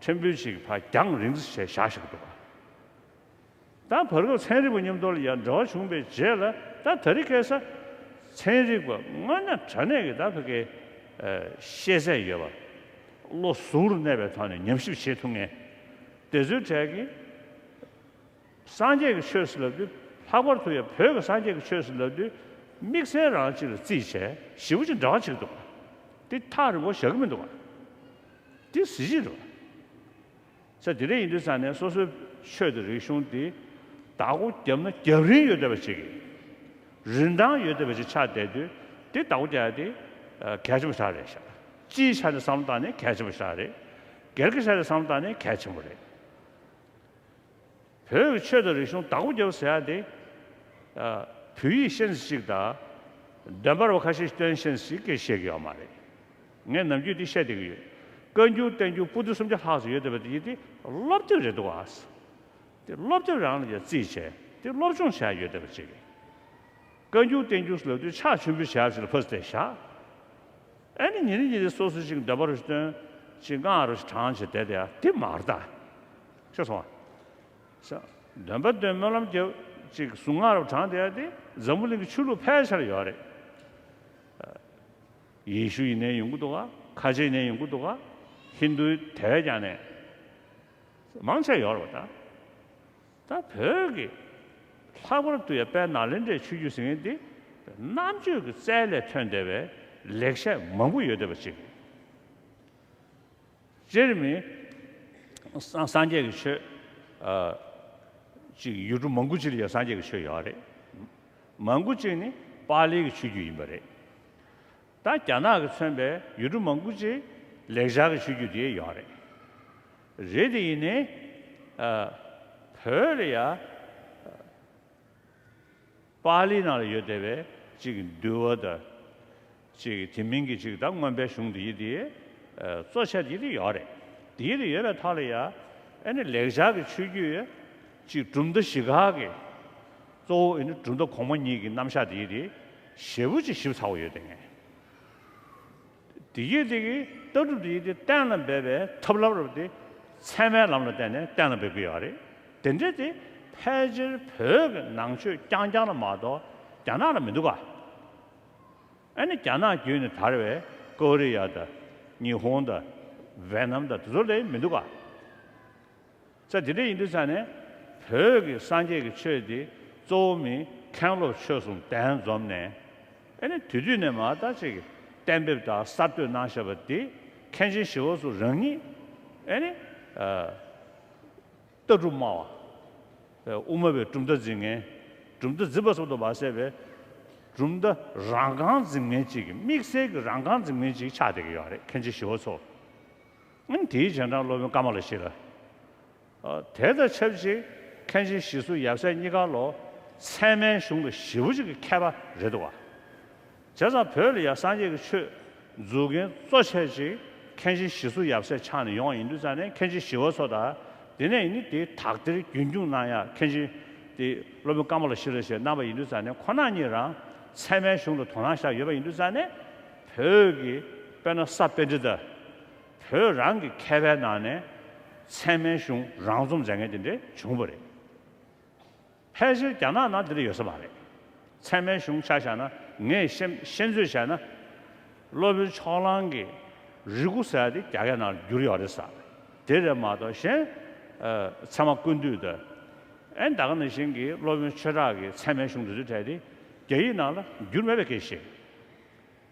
ཕྲན་བུ་ཅིག་ཕར་རྒྱང་རིང་ཙམ་བྱས་བཞག་བཞག་གི་འདུག་ག་ད་བར་སྐབས་ཚན་རིག་པ་མཉམ་དུ་ལ་ཡ་འབྲེལ་བ་བྱུང་བའི་རྗེས་ལ་ད་དེ་རིང་ཁ་སང་ཚན་རིག་པ་དངོས་གནས་དྲང་གནས་ཀྱི་ད་ཕ་གི་ཤེས་ཚད་ཡོད་པ། བློ་གཟུ་བོར་གནས་པའི་ཐོག་ནས་ཉམས་ཞིབ་བྱེད་ཐུབ་མཁན། དེ་ཚོའི་གྲས་ཀྱིས་སངས་རྒྱས་ཀྱི་ཆོས་ཟེར་ལབ་དུས་ལྷག་པར་དུ་ཡང་བོད་ཀྱི་སངས་རྒྱས་ཀྱི་ཆོས་ཟེར་ལབ་དུས་དམིགས་བསལ་རང་གཅིག་ལ་བརྩིས་བྱས་ཞེ་པོ་ཅིག་འབྲེལ་བ་བྱེད་ཀྱི་འདུག་ག་དེ་ཐག་རིང་པོ་བཞག་གི་མི་འདུག་ག་དེ་གཟི་བརྗིད་རེད་བ། ས་དེ་འདྲ་ཡིན་དུས་ཙང་ནས་སོ་སོའི་ཆོས་དང་རིག་གཞུང་དེ་བདག་པོ་བརྒྱབ་ན་རྒྱབ་རིན་ཡོད་བསྡད་པ་ཅིག་གི་རིན་ཐང་ཡོད་བསྡད་པ་ཅིག་ཆགས་བསྡད་དུས་དེ་བདག་པོ་རྒྱག་ཡ་དེ་གལ་ཆེན་པོ་ཞིག་རེད་ཤག་སྤྱིའི་ཆ་ནས་བསམ་བློ་བཏང་ནས་གལ་ཆེན་པོ་ཞིག་རེད། སྒེར་གྱི་ཆ་ནས་བསམ་བློ་བཏང་ནས་གལ་ཆེན་པོ་རེད། བོད་ཀྱི་ཆོས་དང་རིག་གཞུང་བདག་པོ་རྒྱབ་ཟེར་ཡ་དེ། ཨ། བོད་ཡིག་ཤེས་ཚད་ཅིག་དང་། འདོན་པ་རུ་ཁ་ཤས་སྟོན་ཤེས་ཚད་ཅིག་གིས་ཤེས་ཀྱི་ཡོད་མ་རེད། ངས་ནམ་རྒྱུན་འདི་བཤད་བསྡད་ཀྱི་ཡོད། བཀའ་འགྱུར་བསྟན་འགྱུར་པོ་ཏི་སུམ་བརྒྱ་ལྷག་ཙམ་ཡོད་བསྡད་པ་དེ་ཡིན་དེ་སློབ་དེབ་རེད་འདུག་ཨ། དེ་སློབ་དེབ་རང་ལ་ཡང་རྩིས་བྱས་དེ་སློབ་སྦྱོང་བྱས་ཡོད་བསྡད་པ་ཅིག་གིས། བཀའ་འགྱུར་བསྟན་འགྱུར་ལབ་དུས་ཕྱག་མཆོད་འབུལ་བྱ་བ་ཞིག་ལ་ཕར་བལྟས་བཞག་ཨ་ནི་ཉིན་རེ་ཉིན་རེ་སོ་སོ་ཅིག་འདོན་པ་རུ་ཞིག་སྟོན། ཅིག་སྔགས་རུ་ཞིག་བགྲང་བྱས་བསྡད་དེ་ཡ་དེ་མ་རེད་ད། ཤེས་སོང་ཨ། འདོན་པ་འདོན་སྨོན་ལམ་རྒྱབ། ཅིག་གཟུངས་སྔགས་རུ་བགྲང་བསྡད་ཡ་དེ་འཛམ་བུ་གླིང་གི་ཆོས་ལུགས་ཕལ་ཆེར་ཡོད་རེད། ཡེ་ཤུ་ཡིན་ནའི་ཡོང་གི་འདུག་ག་ཁ་ཆེ་ཡིན་ནའི་ཡོང་གི་འདུག་ག་ཧིན་དུའི་དེ་བས་ཀྱང་ནས་མང་ཆེ་ཡོད་རེད་བ་ད། ད་བོད་ཀྱི་ལྷག་པར་དུ་ཡང་དཔལ་ནཱ་ལེནྡྲའི་ཆོས་བརྒྱུད་ཟེར་མཁན་འདི་རྣམ་དཔྱོད་ཀྱི་རྩལ་ལས་ཐོན་བསྡད་པའི་ལེགས་བཤད་མང་པོ་ཡོད་བསྡད་པ་ཅིག་སྤྱིར་མི་སངས་སངས་རྒྱས་ཀྱི་ཆོས་ཨ། ཅིག་ཡུལ་གྲུ་མང་པོ་ཅིག་ལ་ཡང་སངས་རྒྱས་ཀྱི་ཆོས་ཡོད་རེད། མང་པོ་ཅིག་ནི་པཱ་ལིའི་ཆོས་བརྒྱུད་ཡིན་པ་རེད། ད་རྒྱ་ནག་གིས་མཚོན་པའི་ཡུལ་གྲུ་མང་པོ་ཅིག་ལེགས་སྦྱར་གྱི་ཆོས་བརྒྱུད་དེ་ཡོད་རེད། རེད་དེ་ཡིན་ནའི། ཨ། བོད་ལ་ཡ། པཱ་ལི་ནང་ལ་ཡོད་བསྡད་པའི་ཅིག་འདུལ་བ་དང་། ཅིག་དེ་མིན་གྱི་ཅིག་ད་མངོན་པའི་གཞུང་དེ་ཡི་དེ། ཨ། གཙོ་ཆེ་དེ་ཡི་དེ་ཡོད་རེད། དེ་ཡི་དེ་ཡོད་པའི་ཐོག་ལ་ཡ། ཨ་ནི་ལེགས་སྦྱར་གྱི་ཆོས་བརྒྱུད་ཅིག་གྲུབ་མཐའ་བཞི་ཀ་གི་གཙོ་བོ་ཨ་ནི་གྲུབ་མཐའ་གོང་མ་གཉིས་ཀྱི་རྣམ་གཞག་དེ་ཡི་དེ་ཞེ་པོ་ཅིག་ཞིབ་ཚགས་པོ་ཡོད་བསྡད་མཁན། དེ་ཡི་དེ་གི་ལྟ་གྲུབ་དེ་ཡི་དེ་གཏན་ལ་འབེབས་པའི་ཐབས་ལམ་རབ་དེ་ཚད་མའི་ལམ་ལ་བརྟེན་ནས་གཏན་ལ་འབེབས་ཀྱི་ཡོད་རེད། དེ་འདྲ་དེ་ཕལ་ཆེར་བོད་ཀྱི་ནང་ཆོས་རྐྱང་རྐྱང་ལ་མ་གཏོགས་རྒྱ་ནག་ལ་མི་འདུག་ག་ཨ་ནི་རྒྱ་ནག་བརྒྱུད་ནས་དར་བའི་ཀོ་རི་ཡ་དང་ཉི་ཧོང་དང་ཝེ་ནམ་དང་དེ་ཚོ་ལ་མི་འདུག་ག་ས་དེ་འདྲ་ཡིན་དུས་ཙང་ནས་བོད་ཀྱི་སངས་རྒྱས་ཀྱི་ཆོས་འདི་གཙོ་བོ་མི་མཁན་སློབ་ཆོས་གསུམ་གདན་འཛོམས་ནས་ཨ་ནི་དེ་དུས་ནས་མར་ད་ཅིག་གཏན་འབེབས་དང་གསར་གཏོད་གནང་བཞག་པ་འདི་མཁན་ཆེན་ཞི་བ་འཚོ་རང་ཉིད་ཨ་ནི་ལྟ་གྲུབ་སྨྲ་བ། དབུ་མ་པའི་གྲུབ་མཐའ་འཛིན་མཁན། གྲུབ་མཐའ་འཛིན་པ་ཙམ་དུ་མ་ཟད་པའི་གྲུབ་མཐའ་རང་རྐང་འཛིན་མཁན་ཅིག་གི་དམིགས་བསལ་གྱི་རང་རྐང་འཛིན་མཁན་ཅིག་ཆགས་བསྡད་ཀྱི་ཡོད་རེད། མཁན་ཆེན་ཞི་བ་འཚོ། ཨང་། དེའི་རྗེས་འབྲང་སློབ་དཔོན་ཀ་མ་ལ་ཤཱི་ལ། ཨ། དེ་དང་ཆབས་ཅིག་མཁན་ཆེན་ཞི་འཚོ་ཡབ་སྲས་གཉིས་ཀ་ལོ་ཚད་མའི་གཞུང་ལ་ཞེ་པོ་ཅིག་གི་མཁས་པ་རེད་འདུག་ག་བྱས་ཙང་བོད་ལ་ཡང་སངས་རྒྱས་ཀྱི་ཆོས་འཛུགས་མཁན་གཙོ་ཆེ་ཅིག་ མཁན་ཆེན་ཞི་འཚོ་ཡབ་སྲས་ཕྱག་ནས་ཡོང་བ་ཡིན་དུས་ཙང་ནས་མཁན་ཆེན་ཞི་བ་འཚོ་དང་དེ་ནས་ཡིན་ནི་དེ་དག་ཐེར་རྒྱུན་སྐྱོང་གནང་ཡག་མཁན་ཆེན་དེ་སློབ་དཔོན་ཀ་མ་ལ་ཤཱི་ལ་ཞེས་གནང་བ་ཡིན་དུས་ཙང་ནས་ཁོ་རང་གཉིས་རང་ཚད་མའི་གཞུང་ལ་དོ་སྣང་བཞག་ཡོད་པ་ཡིན་དུས་ཙང་ནས་བོད་ཀྱི་དཔེར་ན་ས་པཎྜི་ཏ་བོད་རང་གི་མཁས་པའི་ནང་ནས་ཚད་མའི་གཞུང་རང་རྩོམ་མཛད་མཁན་དེ་འདྲ་བྱུང་བ་རེད། ཕལ་ཆེར་རྒྱ་ནག་ནང་འདི་འདྲ་ཡོད་ས་མ་རེད། ཚད་མའི་གཞུང་ཆ་བཞག་ན་ངས་ཤེས་ཤེས་ཚོད་བྱས་ན་སློབ་དཔོན་ཕྱོགས་གླང་གི་རིགས་སྐུ་ཟེར་ཡ་དེ་རྒྱ་སྐད་ནང་བསྒྱུར་ཡོད་རེད་ས། དེ་རེད་མ་གཏོགས་གཞན་ཨ་ཚད་མ་ཀུན་བཏུས་དང་ཨེ་ད་ག་ནང་བཞིན་གྱི་སློབ་དཔོན་ཆོས་གྲགས་ཀྱི་ཚད་མའི་གཞུང་དེ་ཚོའི་གྲས་དེ་རྒྱ་ཡིག་ནང་ལ་བསྒྱུར་མེད་པའི་སྐད་ཆ་རེད།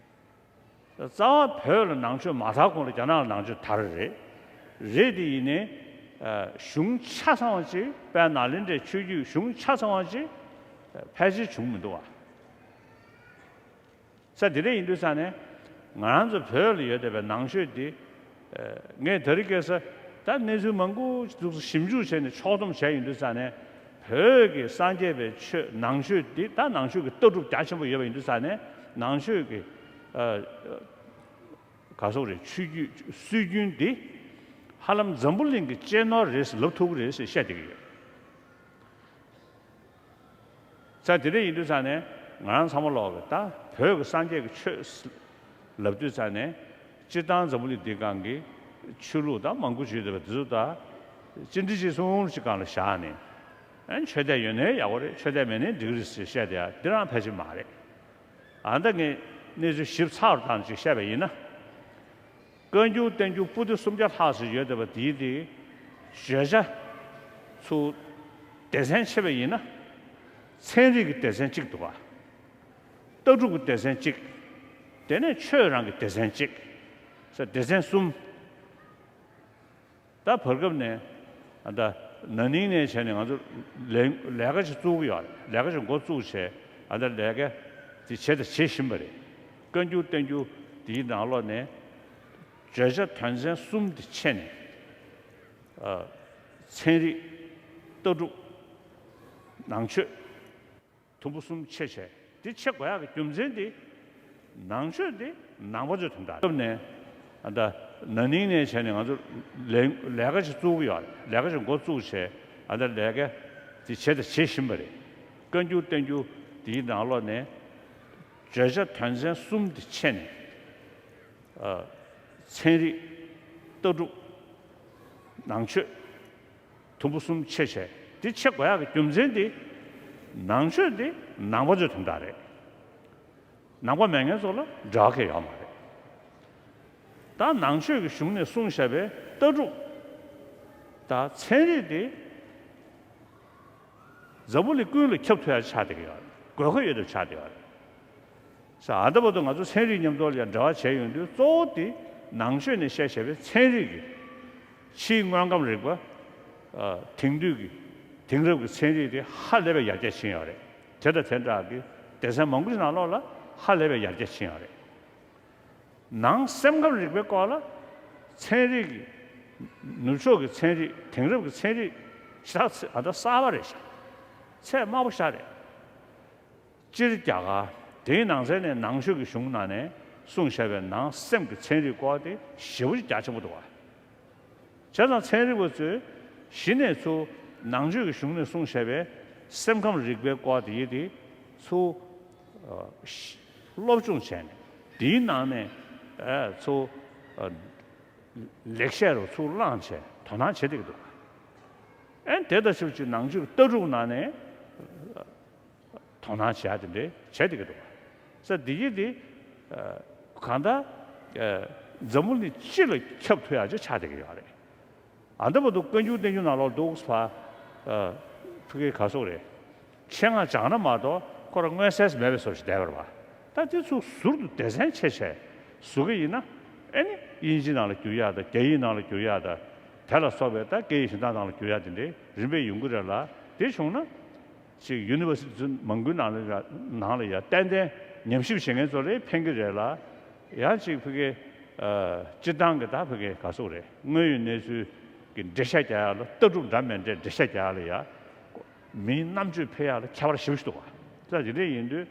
རྩ་བ་བོད་ལ་ནང་ཆོས་མ་དར་གོང་ལ་རྒྱ་ནག་ལ་ནང་ཆོས་དར་རེད། རེད་དེ་ཡིན་ནའི་ཨ་གཞུང་ཆ་ཚང་བ་ཅིག་དཔལ་ནཱ་ལེནྡྲའི་ཆོས་བརྒྱུད་གཞུང་ཆ་ཚང་བ་ཅིག་ཨ་ཕལ་ཆེར་བྱུང་མི་འདུག་བ། ས་དེ་འདྲ་ཡིན་དུས་ཙང་ནས་ང་རང་ཚོ་བོད་ལ་ཡོད་བསྡད་པའི་ནང་ཆོས་འདི་ཨ་ངས་དེ་རིང་ཁ་སང་ད་གནས་ཚུལ་མང་པོ་ཞིབ་འཇུག་བྱས་ནས་ཕྱོགས་བསྡོམས་བྱས་ཡོང་དུས་ཙང་ནས་བོད་ཀྱི་སངས་རྒྱས་པའི་ཆོས་ནང་ཆོས་འདི་ད་ནང་ཆོས་ཀྱི་ལྟ་གྲུབ་རྒྱ་ཆེན་པོ་ཡོད་པ་ཡིན་དུས་ཙང་ནས་ནང་ཆོས་ཀྱི་ཨ་ག་སོག་རེད་ཆོས་བརྒྱུད་སྲོལ་རྒྱུན་འདི་ཧ་ལམ་འཛམ་བུ་གླིང་གི་གཅེས་ནོར་རེད་ཟེར་ལབ་ཐུབ་ཀྱི་རེད་ཟེར་བཤད་བསྡད་ཀྱི་ཡོད། ས་དེ་འདྲ་ཡིན་དུས་ཙང་ནས་ང་རང་ཚང་མ་ལོག་གི་ད་བོད་ཀྱི་སངས་རྒྱས་ཀྱི་ཆོས་ལབ་དུས་ཙང་ནས་སྤྱིར་བཏང་འཛམ་བུ་གླིང་འདི་སྒང་གི་ཆོས་ལུགས་ད་མང་པོ་ཅིག་ཡོད་པ་འདི་ཚོ་ད་གཅིག་འདྲ་གཅིག་མཚུངས་ཅིག་སྒང་ལ་བཞག་ནས་ཨ་ཆོས་དད་ཡོད་ནའི་ཡག་པོ་རེད། ཆོས་དད་མེད་ནའི་འགྲིག་གི་རེད་ཟེར་བཤད་བསྡད་ཡ་འདི་རང་ཕལ་ཆེར་མ་རེད། ཨ་ད་ངས་གནས་ཚུལ་ཞིབ་ཚགས་རུ་བཏང་ཅིག་བཤད་པ་ཡིན་ན། བཀའ་འགྱུར་བསྟན་འགྱུར་པོ་ཏི་སུམ་བརྒྱ་ལྷག་ཙམ་ཡོད་བསྡད་པ་དེའི་དེ་བརྗོད་བྱ་ཚུར་སྡེ་ཚན་ཕྱེ་བ་ཡིན་ན། ཚན་རིག་གི་སྡེ་ཚན་གཅིག་འདུག་པ། ལྟ་གྲུབ་ཀྱི་སྡེ་ཚན་གཅིག་དེ་ནས་ཆོས་རང་གི་སྡེ་ཚན་གཅིག་ས་སྡེ་ཚན་གསུམ། ད་བར་སྐབས་ནས་ཨ་ད་ན་ནིང་ནས་བྱས་ནས་ང་ཚོ་ལས་ལས་ཀ་ཞིག་བཙུགས་ཀྱི་ཡོད་རེད། ལས་ཀ་ཞིག་འགོ་བཙུགས་བྱས་ཨ་ད་ལས་ཀ་དེ་བྱས་དང་བྱེད་བཞིན་པ་རེད། བཀའ་འགྱུར་བསྟན་འགྱུར་དེའི་ནང་ལོགས་ནས་བརྗོད་བྱ་དོན་ཚན་གསུམ་དེ་ཕྱེ་ནས་ཨ་ཚན་རིག་ལྟ་གྲུབ་ནང་ཆོས། དུམ་བུ་གསུམ་ཕྱེ་བྱས་དེ་ཕྱེ་དགོས་ཡག་གི་རྒྱུ་མཚན་དེ་ནང་ཆོས་དེ་ནང་པ་ཚོའི་དོན་དག་སྐབས་ནས་ཨ་ད་ན་ནིང་ནས་བྱས་ནས་ང་ཚོ་ལས་ལས་ཀ་ཞིག་བཙུགས་ཀྱི་ཡོད་རེད། ལས་ཀ་ཞིག་འགོ་བཙུགས་བྱས་ཨ་ད་ལས་ཀ་དེ་བྱས་དང་བྱེད་བཞིན་པ་རེད། བཀའ་འགྱུར་བསྟན་འགྱུར་དེའི་ནང་ལོགས་ནས་བརྗོད་བྱ་དོན་ཚན་གསུམ་དེ་ཕྱེ་ནས་ཨ་ཚན་རིག་ལྟ་གྲུབ་ནང་ཆོས། དུམ་བུ་གསུམ་ཕྱེ་བྱས་དེ་ཕྱེ་དགོས་ཡག་གི་རྒྱུ་མཚན་དེ་ནང་ཆོས་དེ་ནང་པ་ཚོའི་དོན་དག་རེད། ནང་པ་མེད་མཁན་ཚོ་ལ་འབྲེལ་བ་གང་ཡང་ཡོད་མ་རེད། ད་ནང་ཆོས་ཀྱི་གཞུང་ནས་གསུངས་བཞག་པའི་ལྟ་གྲུབ་དང་ཚན་རིག་དེ་འཛམ་བུ་གླིང་ཀུན་ལ་ཁྱབ་ཐུབ་ཡག་ཆགས་བསྡད་ཀྱི་ཡོད་རེད། དགོས་མཁོ་ཡོད་དུ་ཆགས་བསྡད་ཡོད་རེད། ས་ཨ་ད་བར་དུ་ང་ཚོ་ཚན་རིག་མཉམ་དུ་ལ་ཡང་འབྲེལ་བ་བྱས་ཡོང་དུས་གཙོ་བོ་དེ་ནང་ཆོས་ནས་བཤད་བྱས་པའི་ཚན་རིག་གི་ཕྱིའི་དངོས་ཁམས་རིག་པ། ཨ་དེང་དུས་ཀྱི་དེང་རབས་ཀྱི་ཚན་རིག་དེ་ཧ་ལས་པའི་ཡར་རྒྱས་ཕྱིན་ཡོད་རེད། དེ་དང་དེ་འདྲ་གི་སྡེ་ཚན་མང་པོ་ཞིག་ནང་ལོགས་ལ་ཧ་ལས་པའི་ཡར་རྒྱས་ཕྱིན་ཡོད་རེད། ནང་སེམས་ཁམས་རིག་པའི་སྐོར་ལ་ཚན་རིག་གི་ནུབ་ཕྱོགས་ཀྱི་ཚན་རིག་དེང་རབས་ཀྱི་ཚན་རིག་ཞེ་དྲག་ཚད་ཨ་ད་གསར་པ་རེད་ཤག་ཚད་དམའ་པོ་ཤག་རེད། སྤྱིར་རྒྱ་གར་དེའི་ནང་ཚན་ནས་ནང་ཆོས་ཀྱི་གཞུང་ནང་ནས་གསུངས་བཞག་པའི་ནང་སེམས་ཀྱི་ཚན་རིག་སྐོར་དེ་ཞེ་པོ་ཅིག་རྒྱ་ཆེན་པོ་འདུག་བ། བྱས་ཙང་ཚན་རིག་པ་ཚོས་གཞི་ནས་ཚུར་ནང་ཆོས་ཀྱི་གཞུང་ནས་གསུངས་བཞག་པའི་སེམས་ཁམས་རིག་པའི་སྐོར་དེ་ཡི་དེ་ཚུར་ཨ་ཤ་སློབ་སྦྱོང་བྱས་ནས་དེའི་ནང་ནས་ཨ་ཚུར་ཨ་ལེགས་བཤད་རུ་ཚུར་བླངས་བྱས་དོ་སྣང་བྱེད་བསྡད་ཀྱི་འདུག་ཨ་ནི་དེ་ལྟ་ཞིབ་ཀྱི་ནང་ཆོས་ཀྱི་ལྟ་གྲུབ་ནང་ནས་དོ་སྣང་བྱེད་ཡ་དེ་འདྲའི་བྱེད་བསྡད་ཀྱི་འདུག་ས་འདི་ཡི་དེ་གང་ལྟར་འཛམ་བུ་གླིང་སྤྱི་ལ་ཁྱབ་ཐུབ་ཡ་ཅིག་ཆགས་བསྡད་ཀྱི་ཡོད་རེད། ཨ་ད་བར་དུ་བཀའ་འགྱུར་བསྟན་འགྱུར་ནང་ལོགས་འདུག་ས་ཕ་གི་ག་སོག་རེད། ཆེད་མངགས་སྦྱངས་ན་མ་གཏོགས་ཁོ་རང་མངོན་གསལ་མེད་པའི་བཟོ་ཞིག་བསྡད་པ་རེད་བ། ད་དེ་ཚོ་ཟུར་དུ་སྡེ་ཚན་ཕྱེ་བྱས་བཟོ་གི་ཡིན་ན་ཨེ་ནི་དབྱིན་ཇི་ནང་ལ་བསྒྱུར་ཡ་དང་རྒྱ་ཡིག་ནང་ལ་བསྒྱུར་ཡ་དང་དེ་ལ་སོགས་པའི་ད་སྐད་ཡིག་གཞན་དག་ནང་ལ་བསྒྱུར་ཡ་དེ་འདྲའི་རིམ་པས་ཡོང་གི་རེད་ལ། དེ་བྱུང་ན་ཅིག་ཡུ་ནི་ཝར་སི་ཊི་མང་པོའི་ནང་ལ་ཡ་ནང་ལ་ཡ་ཏན་ཏན་ཉམས་ཞིབ་བྱེད་མཁན་ཚོ་ལ་ཕན་གི་རེད་ལ། ཡང་ཅིག་ཕ་གི་ཨ་སྤྱིར་བཏང་གི་ད་ཕ་གི་ག་སོག་རེད། དངོས་ཡོད་གནས་ཚུལ་གྱི་འགྲེལ་བཤད་རྒྱག་ཡ་ལ་ལྟ་གྲུབ་འདྲ་མི་འདྲའི་འགྲེལ་བཤད་རྒྱག་ཡ་ལ་ཡ་མིའི་རྣམ་དཔྱོད་འཕེལ་ཡ་ལ་ཁྱད་པར་ཞེ་པོ་ཞིག་འདུག་བ། ད་དེ་འདྲ་ཡིན་དུས་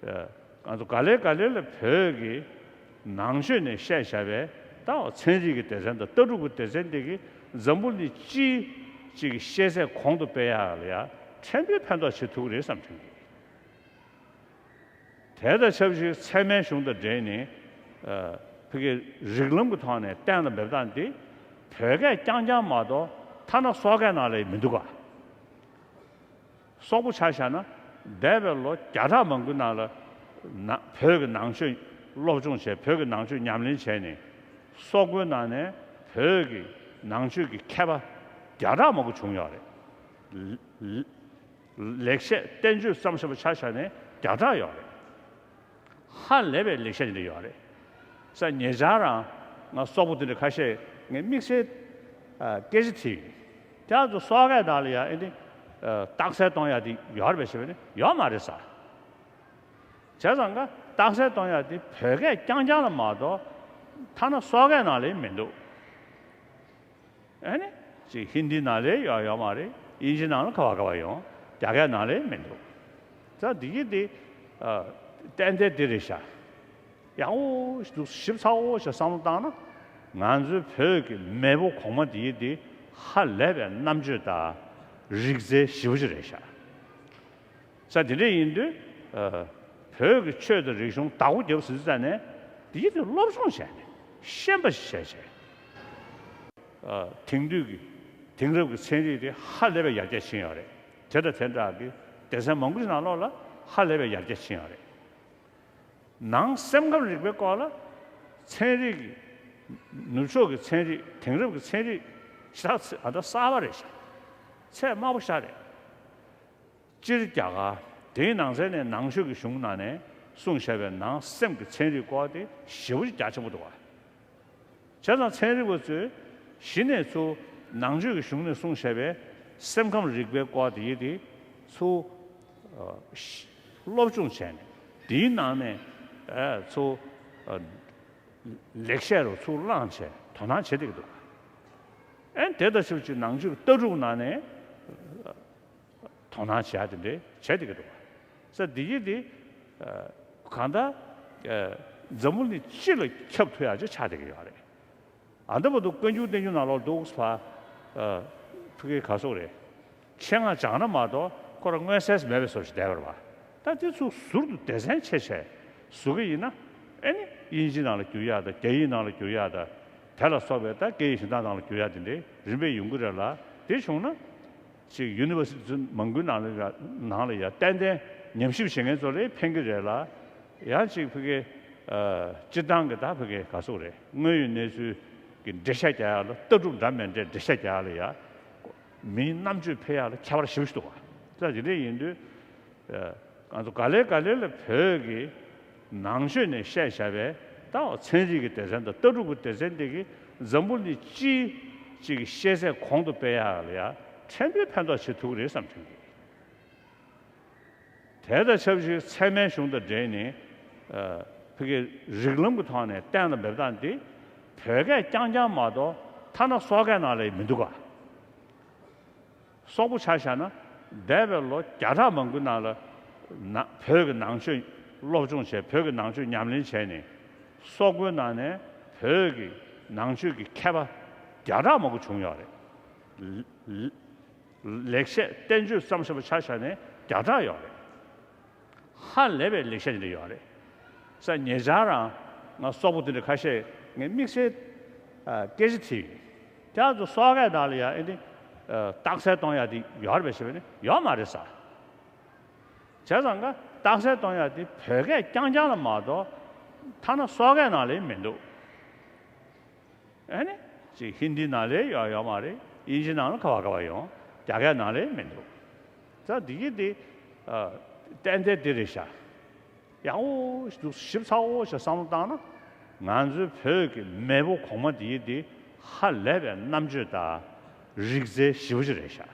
ཨ་ང་ཚོ་ག་ལེ་ག་ལེ་ལ་བོད་ཀྱི་ནང་ཆོས་ནས་བཤད་བཞག་པའི་ ད་ཚན་རིག་གི་སྡེ་ཚན་དང་ལྟ་གྲུབ་ཀྱི་སྡེ་ཚན་འདི་གིས་འཛམ་བུ་གླིང་སྤྱིའི་གཅིག་གི་ཤེས་ཚད་གོང་དུ་སྤེལ་ཡག་ལ་ཡང་ཕྲན་བུའི་ཕན་ཐོགས་བྱེད་ཐུབ་ཀྱི་རེད་བསམ་དྲན་གྱི། དེ་དང་ཆབས་ཅིག་ཚད་མའི་གཞུང་དང་འབྲེལ་ནས་ཨ་ཕ་གིའི་རིགས་ལམ་གྱི་ཐོག་ནས་གཏན་ལ་འབེབས་སྟངས་འདི་བོད་སྐད་རྐྱང་རྐྱང་མ་གཏོགས་ཐ་ན་སོག་སྐད་ནང་ལ་མི་འདུག་ག། སོག་པོ་ཆ་བཞག་ན་འདས་པའི་ལོ་བརྒྱ་ཕྲག་མང་པོའི་ནང་ལ་ན་བོད་ཀྱི་ནང་ཆོས་སློབ་སྦྱོང་བྱས། བོད་ཀྱི་ནང་ཆོས་ཉམས་ལེན་བྱས་ནས་སོག་པོའི་ནང་ནས་བོད་ཀྱི་ནང་ཆོས་ཀྱི་མཁས་པ་བརྒྱ་ཕྲག་མང་པོ་བྱུང་ཡོད་རེད། ལ་ལ་ལེགས་བཤད་བསྟན་བཅོས་བརྩམས་བཞག་པ་ཆ་བཞག་ནས་བརྒྱ་ཕྲག་ཡོད་རེད། ཧ་ལས་པའི་ལེགས་བཤད་འདི་ཡོད་རེད། ས་ཉེ་ཆར་རང་ང་སོག་པོ་དེ་འདྲ་ཁ་ཤས་ངས་དམིགས་བསལ་ཨ་སྐད་ཆ་དྲིས་ཡོད། དེ་ཚོ་སོག་སྐད་ནང་ལ་ཡང་ཨེ་ནི་ཨ་རྟགས་གསལ་གཏོང་ཡག་དེ་ཡོད་རེད་པས་ཞེས་པ་ནི་ཡོད་མ་རེད་ས། བྱས་ཙང་ཀ་རྟགས་གསལ་གཏོང་ཡག་དེ་བོད་སྐད་རྐྱང་རྐྱང་ལ་མ་གཏོགས་ཐ་ན་སོག་སྐད་ནང་ལ་མི་འདུག། ཨ་ནི་ཅིག་ཧིན་དི་ནང་ལ་ཡོད་ཡོད་མ་རེད། དབྱིན་ཇི་ནང་ལ་ག་བ་ག་བ་ཡོང་། རྒྱ་སྐད་ནང་ལ་མི་འདུག། ད་འདི་གི་དེ་ཨ་ཏན་ཏན་དེ་རེད་ཤག། ཡག་པོ་འདུག། ཞིབ་ཚགས་པོ་ཞིག་བསམ་བློ་བཏང་ན་ང་ཚོའི་བོད་ཀྱི་མེས་པོ་གོང་མ་འདི་གི་དེ་ཧ་ལས་པའི་རྣམ་དཔྱོད་དང་རིག་རྩལ་ཞེ་པོ་ཅིག་རེད་ཤག། ས་དེ་འདྲ་ཡིན་དུས་ཨ་བོད་ཀྱི་ཆོས་དང་རིག་གཞུང་བདག་པོ་རྒྱབ་ཟེར་ཙང་ནས་དེ་ཡིད་དུ་སློབ་སྦྱོང་བྱས་ནས་ཤེས་པ་ཞིག་བྱས་བྱས། ཨ་དེང་དུས་ཀྱི་དེང་རབས་ཀྱི་ཚན་རིག་དེ་ཧ་ལས་པའི་ཡར་རྒྱས་ཕྱིན་ཡོད་རེད། དེ་དང་དེ་འདྲ་གི་སྡེ་ཚན་མང་པོ་ཞིག་ནང་ལོགས་ལ་ཧ་ལས་པའི་ཡར་རྒྱས་ཕྱིན་ཡོད་རེད། ནང་སེམས་ཁམས་རིག་པའི་སྐོར་ལ་ཚན་རིག་གི་ནུབ་ཕྱོགས་ཀྱི་ཚན་རིག་དེང་རབས་ཀྱི་ཚན་རིག་ཞེ་དྲག་ཨ་ད་གསར་པ་རེད་ཤག། ཚད་དམའ་པོ་ཤ་རེད། སྤྱིར་རྒྱ་གར་དེའི་ནང་ཚན་ནས་ནང་ཆོས་ཀྱི་གཞུང་ནང་ནས་གསུངས་བཞག་པའི་ནང་སེམས་ཀྱི་ཚན་རིག་སྐོར་དེ་ཞེ་པོ་ཅིག་རྒྱ་ཆེན་པོ་འདུག་བ། བྱས་ཙང་ཚན་རིག་པ་ཚོས་གཞི་ནས་ཚུར་ནང་ཆོས་ཀྱི་གཞུང་ནས་གསུངས་བཞག་པའི་སེམས་ཁམས་རིག་པའི་སྐོར་དེ་ཡི་དེ་ཚུར་ཨ་སློབ་སྦྱོང་བྱས་ནས་དེའི་ནང་ནས་ཨ་ཚུར་ཨ་ལེགས་བཤད་རུ་ཚུར་བླངས་བྱས་དོ་སྣང་བྱེད་བསྡད་ཀྱི་འདུག། ཨེ་དེ་ལྟ་ཞིབ་ཅིག་ནང་ཆོས་ཀྱི་ལྟ་གྲུབ་ནང་ནས་དོ་སྣང་བྱེད་ཡ་དེ་འདྲའི་བྱས་བསྡད་ཀྱི་འདུག་བ། ས་འདི་ཡི་དེ་ཨ་གང་ལྟར་ཨ་འཛམ་བུ་གླིང་སྤྱི་ལ་ཁྱབ་ཐུབ་ཡ་ཅིག་ཆགས་བསྡད་ཀྱི་ཡོད་རེད། ཨ་འདི་བར་དུ་བཀའ་འགྱུར་བསྟན་འགྱུར་ནང་ལོགས་འདུག་ཕ་ཨ་ཕ་གི་ག་སོག་རེད། ཆེད་མངགས་སྦྱངས་ན་མ་གཏོགས་ཁོ་རང་མངོན་གསལ་མེད་པའི་བཟོ་ཞིག་བསྡད་པ་རེད་བ། ད་དེ་ཚོ་ཟུར་དུ་སྡེ་ཚན་ཕྱེ་བྱས་བཟོ་གི་ཡིན་ན་ཨེ་ནི་དབྱིན་ཇི་ནང་ལ་བསྒྱུར་ཡ་དང་རྒྱ་ཡིག་ནང་ལ་བསྒྱུར་ཡ་དང་དེ་ལ་སོགས་པའི་ད་སྐད་ཡིག་གཞན་དག་ནང་ལ་བསྒྱུར་ཡ་དེ་འདྲའི་རིམ་པས་ཡོང་གི་རེད་ལ། དེ་བྱུང་ན་ཅིག་ཡུ་ནི་ཝར་སི་ཊི་མང་པོའི་ནང་ལ་ཡ་ནང་ལ་ཡ་ཏན་ཏན་ཉམས་ཞིབ་བྱེད་མཁན་ཚོ་ལ་ཕན་གི་རེད་ལ། ཡང་ཅིག་ཕ་གི་ཨ་སྤྱིར་བཏང་གི་ད་ཕ་གི་ག་སོག་རེད། དངོས་ཡོད་གནས་ཚུལ་གྱི་འགྲེལ་བཤད་རྒྱག་ཡ་ལ་ལྟ་གྲུབ་འདྲ་མི་འདྲའི་འགྲེལ་བཤད་རྒྱག་ཡ་ལ་ཡ་མིའི་རྣམ་དཔྱོད་འཕེལ་ཡ་ལ་ཁྱད་པར་ཞེ་པོ་ཞིག་འདུག་བ། ད་དེ་འདྲ་ཡིན་དུས་ཨ་ང་ཚོ་ག་ལེ་ག་ལེ་ལ་བོད་ཀྱི་ནང་ཆོས་ནས་བཤད་བཞག་པའི་ད་ཚན་རིག་གི་སྡེ་ཚན་དང་ལྟ་གྲུབ་ཀྱི་སྡེ་ཚན་འདི་གིས་འཛམ་བུ་གླིང་སྤྱིའི་གཅིག་གི་ཤེས་ཚད་གོང་དུ་སྤེལ་ཡ་ལ་ཡ་ཕྲན་བུའི་ཕན་ཐོགས་བྱེད་ཐུབ་ཀྱི་རེད་བསམ་དྲན་གྱི། དེ་དང་ཆབས་ཅིག་ཚད་མའི་གཞུང་དང་འབྲེལ་ནས་ཨ་ཕ་གི་རིགས་ལམ་གྱི་ཐོག་ནས་གཏན་ལ་འབེབས་སྟངས་འདི་བོད་སྐད་རྐྱང་རྐྱང་མ་གཏོགས་ཐ་ན་སོག་སྐད་ནང་ལ་མི་འདུག་ག། སོག་པོ་ཆ་བཞག་ན་འདས་པའི་ལོ་བརྒྱ་ཕྲག་མང་པོའི་ནང་ལ་ན་བོད་ཀྱི་ནང་ཆོས་སློབ་སྦྱོང་བྱས། བོད་ཀྱི་ནང་ཆོས་ཉམས་ལེན་བྱས་ནས་སོག་པོའི་ནང་ནས་བོད་ཀྱི་ནང་ཆོས་ཀྱི་མཁས་པ་བརྒྱ་ཕྲག་མང་པོ་བྱུང་ཡོད་རེད། ལ་ལ་ལེགས་བཤད་བསྟན་བཅོས་བརྩམས་བཞག་པ་ཆ་བཞག་ནས་བརྒྱ་ཕྲག་ཡོད་རེད། ཧ་ལས་པའི་ལེགས་བཤད་འདི་འདྲ་ཡོད་རེད། ས་ཉེ་ཆར་རང་ང་སོག་པོ་དེ་འདྲ་ཁ་ཤས་ངས་དམིགས་བསལ་ཨ་སྐད་ཆ་དྲིས་ཡོད། དེ་ཚོ་སོག་སྐད་ནང་ལ་ཡང་ཨེ་ནི་ཨ་རྟགས་གསལ་གཏོང་ཡ་དེ་ཡོད་རེད་པས་ཞེས་པ་ནི་ཡོད་མ་རེད་ས། བྱས་ཙང་ཀ་རྟགས་གསལ་གཏོང་ཡ་དེ་བོད་སྐད་རྐྱང་རྐྱང་ལ་མ་གཏོགས་ཐ་ན་སོག་སྐད་ནང་ལ་མི་འདུག། ཨ་ནི་ཅིག་ཧིན་དི་ནང་ལ་ཡོད་ཡོད་མ་རེད། དབྱིན་ཇི་ནང་ལ་ག་བ་ག་བ་ཡོང་། རྒྱ་སྐད་ནང་ལ་མི་འདུག། ད་འདི་གི་འདི་ཨ་ཏན་ཏན་འདི་རེད་ཤག། ཡག་པོ་ཞིབ་ཚགས་པོ་ཞིག་བསམ་བློ་བཏང་ན་ང་ཚོའི་བོད་ཀྱི་མེས་པོ་གོང་མ་འདི་གི་འདི་ཧ་ལས་པའི་རྣམ་དཔྱོད་དང་རིག་རྩལ་ཞེ་པོ་ཅིག་རེད་ཤག།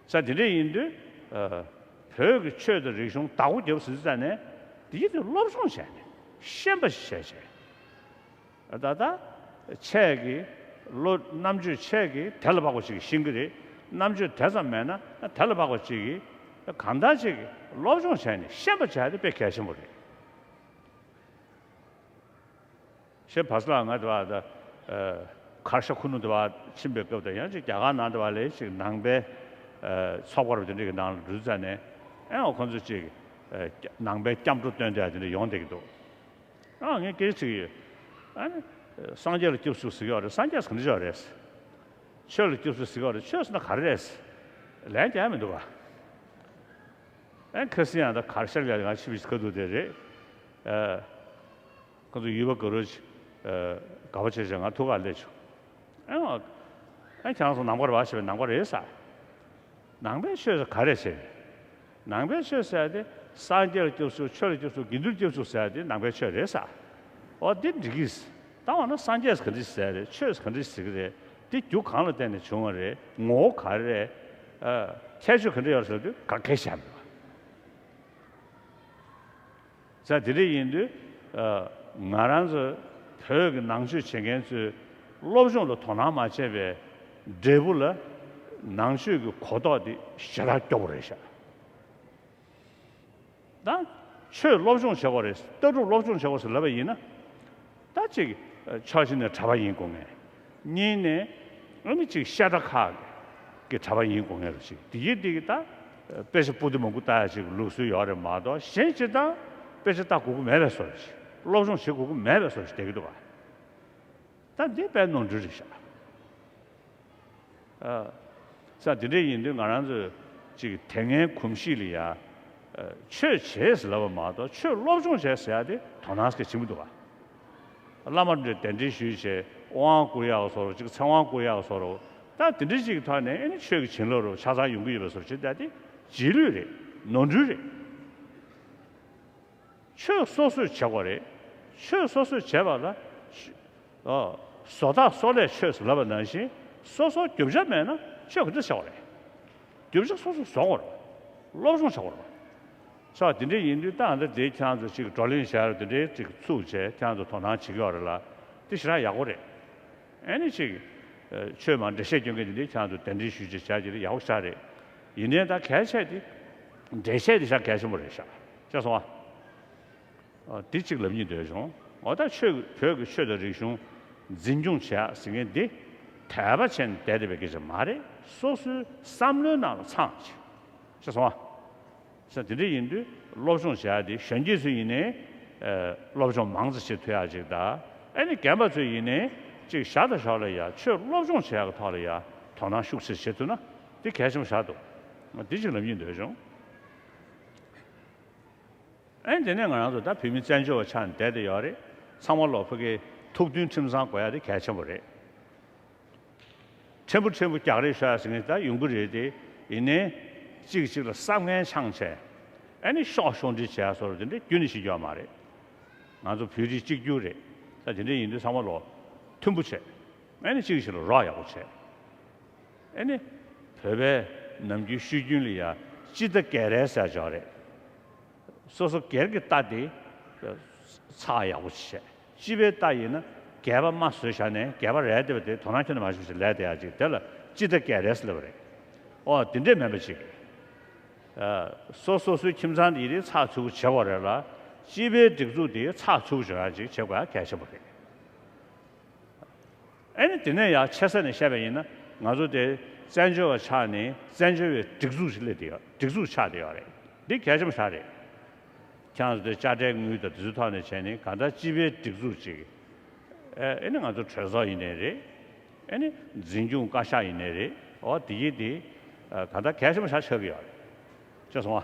ས་དེ་འདྲ་ཡིན་དུས་ཨ་བོད་ཀྱི་ཆོས་དང་རིག་གཞུང་བདག་པོ་རྒྱབ་ཟེར་ཙང་ནས་དེ་ཡི་དེ་སློབ་སྦྱོང་བྱས་ནས་ཤེས་པ་ཞིག་བྱས་བྱས། ད་ལྟ་ཆེད་ཀྱི་བློ་རྣམ་དཔྱོད་ཆེད་ཀྱི་དེ་ལ་བབ་པ་ཞིག་ཤེས་ཀྱི་རེད། རྣམ་དཔྱོད་དེ་ཙམ་མེད་ན་དེ་ལ་བབ་པ་ཅིག་གིས་གང་ལྟར་ཅིག་སློབ་སྦྱོང་བྱས་ནས་ཤེས་པ་བྱས་ཏེ་དཔེ་གལ་ཆེན་པོ་རེད། ཤེས་བ་ས་ལ་ང་དེ་བ་ད་གར་ཤ་ཁུ་ནུ་དེ་བ་ཕྱིན་པའི་སྐབས་དང་ཡང་ཅིག་རྒྱ་གར་ནང་དེ་བ་ལས་ཅིག་ནང་པའི་ཚོགས་པ་རུ་དེ་འདྲ་གི་ནང་ལ་འགྲོ་ཙ་ནས་ཨེ་འོ་ཁོང་ཚོ་ཅིག་ནང་པའི་སྐྱབས་འགྲོ་སྟོན་དེ་དེ་འདྲ་ཡོང་བསྡད་ཀྱི་འདུག་ཨ་ངས་སྐད་ཆ་དྲིས་ཡོད། ཨ་ནི་སངས་རྒྱས་ལ་སྐྱབས་སུ་ཟེར་གྱི་ཡོད་རེད། སངས་རྒྱས་ག་འདྲ་ཅིག་ཡོད་རེད། ཆོས་ལ་སྐྱབས་སུ་ཟེར་གྱི་ཡོད་རེད། ཆོས་ཟེར་ན་ག་རེ་རེད། ལན་རྒྱག་མི་འདུག་ག་ཨ་ཁ་སང་ཡང་ད་གར་ཤར་ཡ་ང་ཆི་བི་ཁ་ཐུག་དེ་རེད། ཨ། ཁོ་ཚོ་ཡུལ་པ་དགའ་རོགས་ཅིག་ཨ། དགའ་པོ་བྱས་བྱས་ང་ཐུག་ག་སླེབས་བྱུང་། ཨ། ཨ་ཁྱེད་རང་ཚོ་ནང་པར་བ་ཞེས་པའི་ནང་པ་རེད་ས། ནང་པའི་ཆོས་ཟེར་ག་རེ་ཟེར། ནང་པའི་ཆོས་ཟེར་ཏེ་སངས་རྒྱས་ལ་སྐྱབས་སུ་ཆོས་ལ་སྐྱབས་སུ་དགེ་འདུན་ལ་སྐྱབས་སུ་ཟེར་ཏེ་ནང་པའི་ཆོས་རེད་ས། འོ་འདི་འགྲིག་གི། ད་འོ་ན་སངས་རྒྱས་ག་འདྲ་ཟེར་རེད། ཆོས་ག་འདྲ་ཟེར་གི་རེད། འདི་རྒྱུ་གང་ལ་བརྟེན་ནས་བྱུང་བ་རེད། ངོ་བོ་ག་རེ་རེད། ཨ། ཁྱད་ཆོས་ག་འདྲ་ཡོད་ཟེར་དུས་ག་གེ་བཤད་མེད་པ། ས་དེ་འདྲ་ཡིན་དུས། ཨ། ང་རང་ཚོ་བོད་ཀྱི་ནང་ཆོས་བྱེད་མཁན་ཚོས་སློབ་སྦྱོང་ལ་དོ་སྣང་མ་བྱས་པའི་འབྲས་བུ་ལ་ནང་ཆོས་ཀྱི་གོ་རྟོགས་དེ་ཞེ་དྲག་སྐྱོ་པོ་རེད་ཤག་ད་ཆོས་སློབ་སྦྱོང་བྱེད་དགོས་རེད། ལྟ་གྲུབ་སློབ་སྦྱོང་བྱེད་དགོས་ཟེར་ལབ་པ་ཡིན་ན། ད་ཅིག་ཕྱོགས་གཅིག་ནས་གྲྭ་པ་ཡིན་དགོས་ངེས། གཉིས་ནས་ཨ་ནི་ཅིག་བཤད་གྲྭ་ཁག་གི་གྲྭ་པ་ཡིན་དགོས་ངེས་རེད་ཅིག་དེ་ཡིན་དེ་གི་ད་དཔེ་ཆ་པོ་ཏི་མང་པོ་ལྟ་ཡ་ཅིག་ལུགས་སྲོལ་ཡོད་རེད་མ་གཏོགས། གཞན་སྤྱིར་བཏང་དཔེ་ཆ་ལྟ་དགོས་ཀྱི་མེད་པའི་བཟོ་འདྲ་ཅིག་སློབ་སྦྱོང་བྱེད་དགོས་ཀྱི་མེད་པའི་བཟོ་འདྲ་ཅིག་བསྡད་ཀྱི་འདུག་ག་ད་འདི་དཔེ་ནོར་འཁྲུལ་རེད་ཤག་ཨ། ས་དེ་འདྲ་ཡིན་དུས་ང་རང་ཚོས་ཅིག་དེ་སྔའི་གོམས་གཤིས་ལ་ཡ། ཨ། ཆོས་བྱེད་ཟེར་ལབ་པ་མ་གཏོགས་ཆོས་སློབ་སྦྱོང་བྱེད་ཟེར་ཡ་དེ་དོ་སྣང་སྐྱེ་བྱེད་མི་འདུག་ག་བླ་མ་འདྲ་གདན་འདྲེན་ཞུས་བྱས་དབང་བསྐུར་ཡག་བཟོ་འདྲ་ཅིག་ཚེ་དབང་བསྐུར་ཡག་བཟོ་འདྲ། ད་དེ་འདྲ་ཅིག་གི་ཐོག་ནས་ཨ་ནི་ཆོས་ཀྱི་བྱིན་རླབས་རུ་ཆ་ཚང་ཡོང་གི་ཡོད་པའི་བཟོ་འདྲ་བྱེད་ཡ་དེ་རྗེས་ལུས་རེད། ནོར་འཁྲུལ་རེད། ཆོས་སོ་སོས་བྱེད་དགོས་རེད། ཆོས་སོ་སོས་བྱེད་པ་ལ། ཨོ། བཟོ་ལྟ་བཟོ་ལས་ཆོས་ཟེར་ལབ་པ་ནང་བཞིན་སོ་སོར་རྒྱུ་ཆ་མེད་ན་ཆོས་ག་འདྲ་བྱེད་དགོས་རེད། རྒྱུ་ཆ་སོ་སོས་བཟོ་དགོས་རེད། སློབ་སྦྱོང་བྱེད་དགོས་རེད། ས་དེ་འདྲ་ཡིན་དུས་ད་ལྟ་དེ་ཁྱེད་རང་ཚོ་ཅིག་བགྲོ་གླེང་བྱས་ར་དེ་འདྲའི་ཅིག་ཚུགས་བྱས་ཁྱེད་རང་ཚོ་དོ་སྣང་བྱེད་ཀྱི་ཡོད་རེད་ལ། དེ་ཞེ་དྲག་ཡག་པོ་རེད། ཨ་ནི་ཅིག་ཨ། ཆོས་མ་འགྲེལ་བཤད་སྐྱོན་མཁན་དེ་འདྲའི་ཁྱེད་རང་ཚོ་གདན་འདྲེན་ཞུས་བྱས་བྱས་དེ་ཡག་པོ་ཞེ་དྲག་རེད། ཡིན་ནའི་ད་གལ་ཆེ་དེ་འགྲེལ་བཤད་དེ་ཞེ་དྲག་གལ་ཆེན་པོ་རེད་ཤག་ཤེས་སོང་ཨ། ཨ། འདི་གཅིག་ལབ་སྙིང་འདོད་བྱུང་། འོ་ད་ཆོས་བོད་ཀྱི་ཆོས་དང་རིག་གཞུང་འཛིན་སྐྱོང་བྱེད་ཡག་ཟེར་མཁན་འདི་དད་པ་བྱས་ནས་བསྡད་བསྡད་པའི་སྐད་ཆ་མ་རེད། སོ་སོའི་བསམ་བློའི་ནང་ལ་ཚང་བྱེད། ཤེས་སོང་ཨ། ས་དེ་འདྲ་ཡིན་དུས་སློབ་སྦྱོང་བྱེད་ཡག་དེ་གཞོན་སྐྱེས་ཚོས་ཡིན་ནའི་ཨ། སློབ་སྦྱོང་མང་ཙམ་བྱེད་ཐུབ་ཡག་ཅིག་དང་། ཨ་ནི་རྒན་པ་ཚོས་ཡིན་ནའི་ཅིག་ཞར་དང་ཞོར་ལ་ཡ་ཆོས་སློབ་སྦྱོང་བྱེད་ཡག་གི་ཐོག་ལ་ཡ་དོ་སྣང་ཤུགས་ཆེ་བྱེད་ཐུབ་ན་དེ་གལ་ཆེན་པོ་ཆགས་འདུག་འདི་གཅིག་ལབ་སྙིང་འདོད་བྱུང་། ཨེ། དེ་ནས་ང་རང་ཚོ་ད་བོད་མི་བཙན་བྱོལ་བ་ཆགས་ནས་བསྡད་དེ་ཡོད་རེད། ཚང་མ་ལོག་ཕ་གིའི་ཐུགས་མཐུན་ཁྲིམས་གཙང་དགོས་ཡ་དེ་གལ་ཆེན་པོ་རེད། ཕྲན་བུ་ཕྲན་བུ་རྒྱག་རེས་ཤོར་ཡ་ཟེར་མཁན་ད་ཡོང་གི་རེད་དེ། ཡིན་ནའི་གཅིག་གིས་གཅིག་ལ་བསམ་ངན་འཆང་བྱས། ཨེ་ནི་ཤོག་ཤོག་འདྲི་བྱས་ཡ་བཟོ་འདྲ་དེ་འདྲ་རྒྱུན་ནས་བྱེད་རྒྱུ་ཡོད་མ་རེད། ང་ཚོ་བོད་རིགས་གཅིག་གྱུར་རེད། ད་དེ་འདྲ་ཡིན་དུས་ཚང་མ་ལོག་མཐུན་པོ་བྱས། ཨེ་ནི་གཅིག་གིས་གཅིག་ལ་རོགས་ཡག་པོ་བྱས། ཨེ་ནི། བོད་པའི་ནམ་རྒྱུན་ཤོད་རྒྱུན་ལ་ཡ་སྤྱི་ཟླ་བརྒྱད་རེ་ཟེར་ཡ་ཅིག་ཡོད་རེད། སོ་སོ་སྒེར་གྱི་རྟ་དེ་ཚགས་ཡག་པོ་བྱས། སྤྱི་པའི་རྟ་ཡིན་ན་སྒལ་པ་མ་བཟོས་བཞག་ནས་སྒལ་པ་རལ་བསྡད་པ་དེ་དོ་སྣང་ཁྱོན་ནས་མ་བྱུང་ཞིག་ལས་བསྡད་ཡ་ཅིག་དེ་ལ་སྤྱི་ཟླ་བརྒྱད་རེ་ཟེར་ལབ་པ་རེད། ཨོ་དེ་འདྲས་མིན་པ་ཅིག་ཨ། སོ་སོ་སོའི་ཁྱིམ་ཚང་དེ་ཡིན་དེ་ཚགས་ཚུད་པོ་བྱེད་དགོས་རེད་ལ། སྤྱི་པའི་སྒྲིག་འཛུགས་དེ་ཚགས་ཚུད་པོ་བྱེད་ཡ་ཅིག་བྱེད་དགོས་ཡ་གལ་ཆེན་པོ་རེད། ཨེ་ནི་དེ་ནས་ཡང་ཆེ་ས་ནས་བཤད་པ་ཡིན་ན་ང་ཚོ་དེ་བཙན་བྱོལ་བ་ཆགས་ནས་བཙན་བྱོལ་བའི་སྒྲིག་འཛུགས་ཤིག་སླེབས་བསྡད་ཡོད། སྒྲིག་འཛུགས་ཆགས་བསྡད་ཡོད་རེད། འདི་གལ་ཆེན་པོ་ཞིག་རེད། ཁྱེད་རང་ཚོ་དེ་དཔྱ་ཁྲལ་དངུལ་དང་དེ་ཚོའི་ཐོག་ནས་བྱས་ནས་གང་ལྟར་སྤྱི་པའི་སྒྲིག་འཛུགས་ཅིག་ཨེ་ཨེ་ནི་ང་ཚོ་གྲོས་ཚོགས་ཡིན་ནའི་རེད། ཨེ་ནི་འཛིན་སྐྱོང་བཀའ་ཤག་ཡིན་ནའི་རེད། འོ་དེ་ཡིན་དེ་གང་ལྟར་གལ་ཆེན་པོ་ཞིག་ཆགས་ཀྱི་ཡོད་རེད། ཤེས་སོང་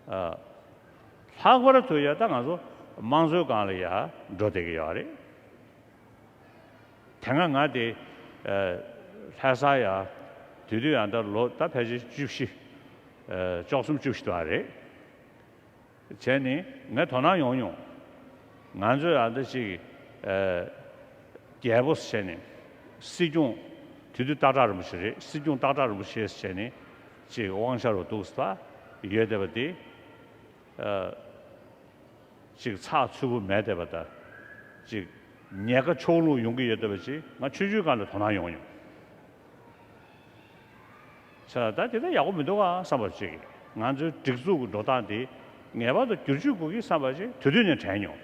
ཨ། ལྷག་པར་དུ་ཡ་ད་ང་ཚོ་དམངས་གཙོའི་སྒང་ལ་ཡ་འགྲོ་བསྡད་ཀྱི་ཡོད་རེད། དེ་སྔ་ང་དེ་ཨ་ལྷ་ས་ཡ་དེ་དུས་ཡང་ད་ལོ་ད་ཕལ་ཆེར་བཅུ་བཞི་ཨ་བཅུ་གསུམ་བཅུ་བཞི་དུ་བ་རེད། བྱས་ནས་ངས་དོ་སྣང་ཡོང་མྱོང་། ང་ཚོས་ཡང་ད་ཅིག་ཨ་རྒྱལ་པོ་བྱས་ནས་སྲིད་སྐྱོང་། དེ་དུས་སྟག་བྲག་རིན་པོ་ཆེ་རེད། སྲིད་སྐྱོང་སྟག་བྲག་རིན་པོ་ཆེ་བྱས་ནས་ཅིག་དབང་ཆ་རུ་འདུག་ས་ཡོད་བསྡད་པ་དེ། ཨ་ཅིག་ཚགས་ཚུད་པོ་མེད་བསྡད་པ་དང་། ཅིག་ཉེན་ཁ་ཕྱོགས་ལྷུང་ཡོང་གི་ཡོད་བསྡད་པ་ཅིག་ང་ཆུང་ཆུང་སྒང་ལ་དོ་སྣང་ཡོང་མྱོང་། ཆ་ད་དེ་ལྟར་ཡག་པོ་མི་འདུག་ག་བསམ་པ་ཅིག་ང་ཚོའི་སྒྲིག་འཛུགས་ཀྱི་འགྲོ་སྟངས་དེ་ངེས་པར་དུ་བསྒྱུར་བཅོས་དགོས་ཀྱི་བསམ་པ་ཅིག་དེ་དུས་ནས་དྲན་མྱོང་།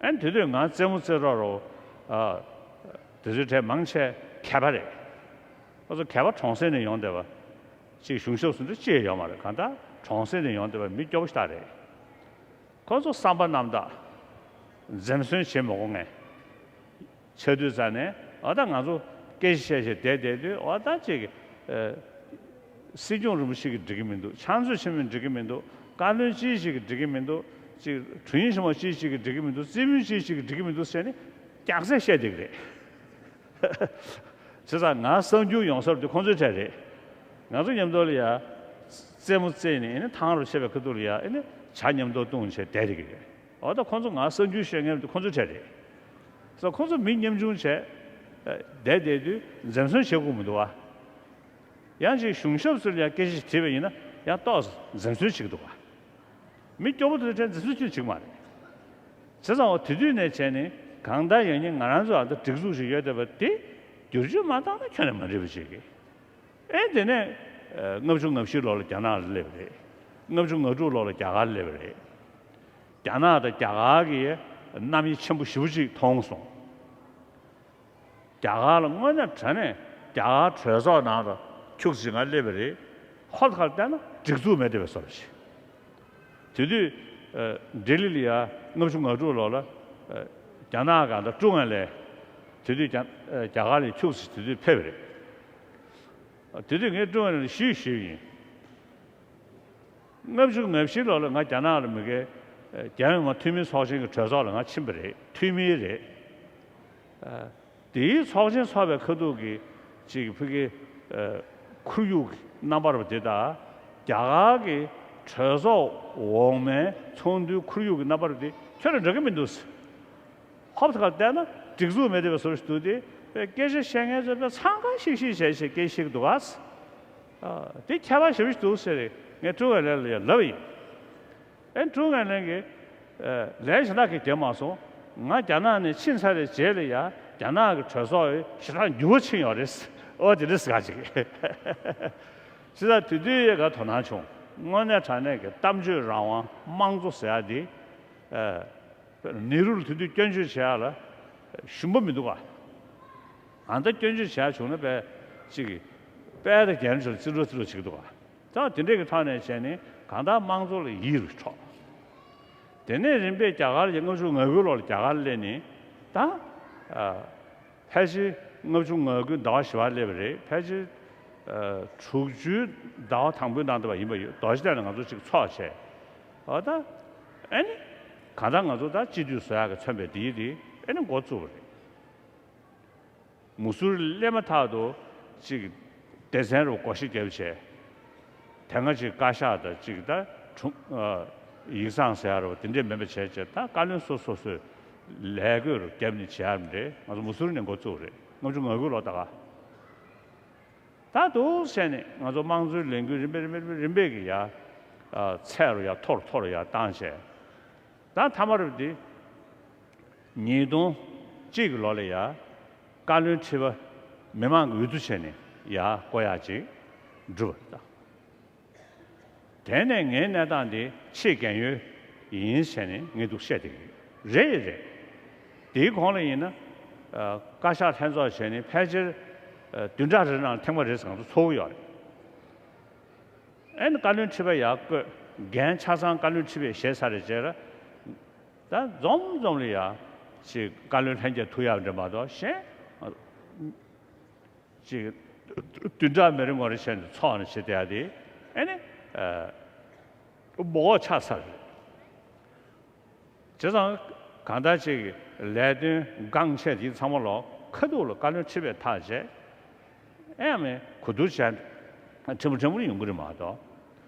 ཨན་དེ་དུས་ང་རྩེད་མོ་རྩེ་རོགས་རོགས། ཨ། དེ་ཚོའི་གྲས་མང་ཆེ་མཁས་པ་རེད། ཁོ་ཚོ་མཁས་པ་གྲོང་གསེབ་ནས་ཡོང་བསྡད་པ། ཅིག་གཞུང་ཞབས་སུ་འདི་ཅི་ཡང་ཡོད་མ་རེད། གང་ལྟར་གྲོང་གསེབ་ནས་ཡོང་བསྡད་པ་མི་སྐྱོ་པོ་ཞིག་རེད། ཁོ་ཚོ་བསམ་པ་རྣམ་དག་འཛེམ་ཟོན་བྱེད་མི་དགོས་ངས། ཆ་དུས་ཙ་ནས་ཨ་ད་ང་ཚོ་སྐད་ཆ་བཤད་བཤད་བསྡད་བསྡད་དུས་ཨ་ད་ཅིག་ཨ། སྲིད་སྐྱོང་རིན་པོ་ཆེ་གིས་འགྲིག་གི་མི་འདུག་ཕྱག་མཛོད་ཆེན་མོས་འགྲིག་གི་མི་འདུག་བཀའ་བློན་ཅི་ཞིག་གིས་འགྲིག་གི་མི་འདུག་ཅིག་དྲུང་ཡིག་ཆེན་མོ་ཅི་ཞིག་གིས་འགྲིག་གི་མི་འདུག་རྩེད་མོ་ཅི་ཞིག་གིས་འགྲིག་གི་མི་འདུག་ཟེར་ནས་སྐྱག་རྫུན་བཤད་བསྡད་ཀྱི་རེད། བྱས་ཙང་ང་གསར་འགྱུར་ཡོང་ས་དེ་ཁོང་ཚོའི་གྲས་རེད། ང་ཚོ་མཉམ་དུ་ལ་ཡ་རྩེད་མོ་རྩེས་ནས་ཨེ་ནི་ཐང་རུ་ཆད་པའི་ཁ་ཐུག་ལ་ཡ་ཨེ་ནི་ཇ་མཉམ་དུ་བཏུང་བྱས་བསྡད་བསྡད་ཀྱི་རེད། འོ་ད་ཁོང་ཚོ་ང་གསར་འགྱུར་བཤད་མཁན་དེ་ཁོང་ཚོའི་གྲས་རེད། སོ་ཁོང་ཚོ་མི་ཉམ་ཆུང་བྱས། བསྡད་བསྡད་དུས་འཛེམ་ཟོན་བྱེད་དགོས་མི་འདུག་བ། ཡང་ཅིག་གཞུང་ཞབས་སུ་ལ་ཡ་སྐད་ཆ་དྲིས་པ་ཡིན་ན་ཡང་ཏོག་ཙམ་འཛེམ་ཟོན་བྱེད་ཀྱི་འདུག་བ། མི་སྐྱོ་པོ་དེ་ཚོའི་གྲས་འཛེམ་ཟོན་ཅི་ཡང་བྱེད་ཀྱི་མ་རེད། བྱས་ཙང་འོ་དེ་དུས་ནས་བྱས་ནས་གང་ལྟར་ཡང་ནི་ང་རང་ཚོ་ཨ་ད་སྒྲིག་འཛུགས་ཤིག་ཡོད་བསྡད་པ་དེ་བསྒྱུར་བཅོས་མ་བཏང་ན་ཁྱོན་ནས་མ་འགྲིག་པ་ཅིག་གི་ཨེ་དེ་ནས་ལྔ་བཅུ་ང་བཞི་ལོ་ལ་རྒྱ་ནག་ལ་སླེབས་པ་རེད། ལྔ་བཅུ་ང་དྲུག་ལོ་ལ་རྒྱ་གར་སླེབས་པ་རེད། རྒྱ་ནག་དང་རྒྱ་གར་གྱི་རྣམ་དབྱེ་ཆེན་པོ་ཞེ་པོ་ཅིག་མཐོང་སོང་། རྒྱ་གར་ལ་དངོས་གནས་དྲང་གནས་རྒྱ་གར་གྲོས་ཚོགས་ནང་ལ་ཁྱུག་ཅིག་ང་སླེབས་པ་རེད། ཧོབ་ཁར་བལྟས་ན་སྒྲིག་འཛུགས་མེད་བསྡད་པའི་བཟོ་འདྲ་ཞིག་དེ་དུས་ལྡི་ལི་ལ་ཡ་ལྔ་བཅུ་ང་དྲུག་ལོ་ལ་རྒྱ་ནག་གང་ལྟར་ཀྲུང་ཨན་ལས་དེ་དུས་རྒྱ་རྒྱ་གར་ལ་ཁྱུག་ཅིག་དེ་དུས་ཕེབས་པ་རེད། དེ་དུས་ངས་ཀྲུང་ཨན་ལ་ཞུས་ཞུས་ཡིན། ལྔ་བཅུ་ང་བཞི་ལོ་ལ་ང་རྒྱ་ནག་ལ་མི་དགེ་རྒྱལ་ཡོངས་མི་དམངས་འཐུས་མི་ཚོགས་ཆེན་གྱི་གྲོས་ཚོགས་ལ་ང་ཕྱིན་པ་རེད། འཐུས་མི་རེད། དེའི་ཚོགས་ཆེན་ཚོགས་པའི་ཁ་ཐུག་གི་ཅིག་ཕ་གི་ཁོར་ཡུག་གི་རྣམ་པ་རུ་དེ་དང་རྒྱ་གར་གྱི་གྲོས་ཚོགས་འོག་མའི་ཚོགས་འདུའི་ཁོར་ཡུག་གི་རྣམ་པ་རུ་དེ་ཁྱོན་ནས་འགྲོ་གི་མི་འདུག་ཧོབ་ཁར་བལྟས་ན་སྒྲིག་འཛུགས་མེད་བསྡད་པའི་བཟོ་འདྲ་ཞིག་འདུག་སྟེ། སྐད་ཆ་བཤད་མཁན་ཚོས་དཔེ་འཚང་ཁ་ཤིག་ཤིག་བྱས་བྱས་སྐད་ཆ་བཤད་ཀྱི་འདུག་ག་དེ་ཁྱད་པར་ཞེ་པོ་ཞིག་འདུག་ཟེར། ངས་ཀྲུང་ཨན་ལན་ལ་ཡང་ལབ་ཡིན། ཨེ་ཀྲུང་ཨན་ལན་གྱིས་ལན་ཞེ་དྲག་གི་བརྒྱབ་མ་སོང་། ང་རྒྱ་ནག་ནས་ཕྱིན་ཚར་བའི་རྗེས་ལ་ཡང་རྒྱ་ནག་གི་གྲོས་ཚོགས་ཞེ་དྲག་འགྱུར་བ་ཕྱིན་ཡོད་རེད། ཨོ་དེ་འདྲ་ཟེར་ག་ཅིག་བྱས་ཙང་དེ་དུས་ཡ་ག་དོ་སྣང་བྱུང་། དངོས་གནས་དྲང་གནས་ཀྱི་གཏམ་བརྗོད་རང་དབང་དམངས་གཙོ་ཟེར་ཡ་འདི། ནེ་རུ་ལ་དེ་དུས་སྐྱོན་བརྗོད་བྱེད་ཡག་ལ་ཞུམ་པ་མི་འདུག་ག་ཨ་ད་སྐྱོན་བརྗོད་བྱེད་ཡག་བྱུང་ན་དཔེ་ཅིག་དཔལ་དང་རྒྱན་ཚོ་ལ་རྩིས་འགྲོ་རྩིས་འགྲོ་བྱེད་ཀྱི་འདུག་ག་ད་དེ་འདྲས་ཀྱི་ཐོག་ནས་བྱས་ནས་གང་ལྟར་དམངས་གཙོ་ལ་ཡིད་རུ་འཕྲོག་དེ་ནས་རིམ་པས་རྒྱ་གར་ལ་ལྔ་བཅུ་ང་དགུ་ལོ་ལ་རྒྱ་གར་ལ་སླེབས་ནས་ད། ཕལ་ཆེར་ལྔ་བཅུ་ང་དགུ་ཟླ་བ་བཞི་པ་སླེབས་པ་རེད། ཕལ་ཆེར་དྲུག་ཅུའི་ཟླ་བ་དང་པོའི་ནང་དུ་བ་ཡིན་པ་ཡོད། རྡོ་རྗེ་གདན་ལ་ང་ཚོ་གཅིག་ཚོགས་བྱས། འོ་ད་ཨ་ནི་གང་ལྟར་ང་ཚོ་ད་སྤྱི་འཐུས་བཟོ་ཡག་གི་མཚོན་པའི་དེའི་དེ་ཨ་ནི་འགོ་བཙུགས་པ་རེད། མུ་སུར་སླེབས་མ་ཐག་ཏུ་གཅིག་སྡེ་ཚན་རུ་བགོ་བཤའ་བརྒྱབ་བྱས། དེ་སྔ་ཅིག་བཀའ་ཤག་དང་གཅིག་ད་དྲུང་ཡིག་ཚང་ཟེར་ཡ་རུ་དེ་འདྲས་མིན་པ་བྱས་བྱས། ད་བཀའ་བློན་སོ་སོ་སོས་ལས་བགོས་རུ་བརྒྱབ་ནས་བྱས་ཡ་རེད། ང་ཚོ་མུ་སུར་ནས་འགོ་བཙུགས་རེད། ལྔ་བཅུ་ང་དགུ་ལོ་ད་ག་ད་འདུག་བྱས་ནས་ང་ཚོ་དམངས་གཙོའི་ལས་འགུལ་རིམ་པས་རིམ་པས་རིམ་པས་རིམ་པས་ཀྱི་ཡར་ཚད་རུ་ཡར་མཐོ་རུ་མཐོ་རུ་ཡར་བཏང་བྱས། ད་མཐའ་མ་རུ་འདི་ཉིས་སྟོང་གཅིག་གི་ལོ་ལ་ཡར་བཀའ་བློན་ཁྲི་པ་མི་མང་གི་འོས་བསྡུ་བྱས་ནས་ཡར་བསྐོ་ཡག་ཅིག་འགྲུབ་པ་རེད་ད། དེ་ནས་ངའི་གནས་སྟངས་འདི་ཆེས་རྒན་ཡོལ་ཡིན་ཟེར་ནས་ངས་འདུག་བཤད་བསྡད་ཀྱི་རེད། རེད་རེད། དེའི་གོང་ལ་ཡིན་ན་བཀའ་ཤག་ལྷན་ཚོགས་བྱས་ནས་ཕལ་ཆེར་བདུན་ཕྲག་རེ་ནང་ཐེངས་མ་རེ་ཟེར་ང་ཚོ་ཚོགས་ཀྱི་ཡོད་རེད། ཨེ་ནི་བཀའ་བློན་ཁྲི་པ་ཡར་བསྐོས། འགན་ཆ་ཚང་བཀའ་བློན་ཁྲི་པས་བཞེས་ཚར་བའི་རྗེས་ལ་ད་འཛོམས་འཛོམས་ལ་ཡར་ཅིག་བཀའ་བློན་ལྷན་རྒྱས་ཐུག་ཡག་འདྲ་མ་གཏོགས་གཞན་ཅིག་བདུན་ཕྲག་མི་རིང་བ་རེ་བྱས་ནས་ཚོགས་ནས་བྱེད་བསྡད་ཡ་དེ་ཨེ་ནི་མགོ་འོག་ཆགས་ཚར་རེད། བྱས་ཙང་གང་ལྟར་ཅིག་ལས་དོན་འགངས་ཆེ་དེ་ཚང་མ་ལོག་ཁ་ཐུག་ལ་བཀའ་བློན་ཁྲི་པས་ཐག་བཅད། ཨེ་མས་གོ་བསྡུར་བྱས་ཕྲན་བུ་ཕྲན་བུ་ཡོང་གི་རེད་མ་གཏོགས།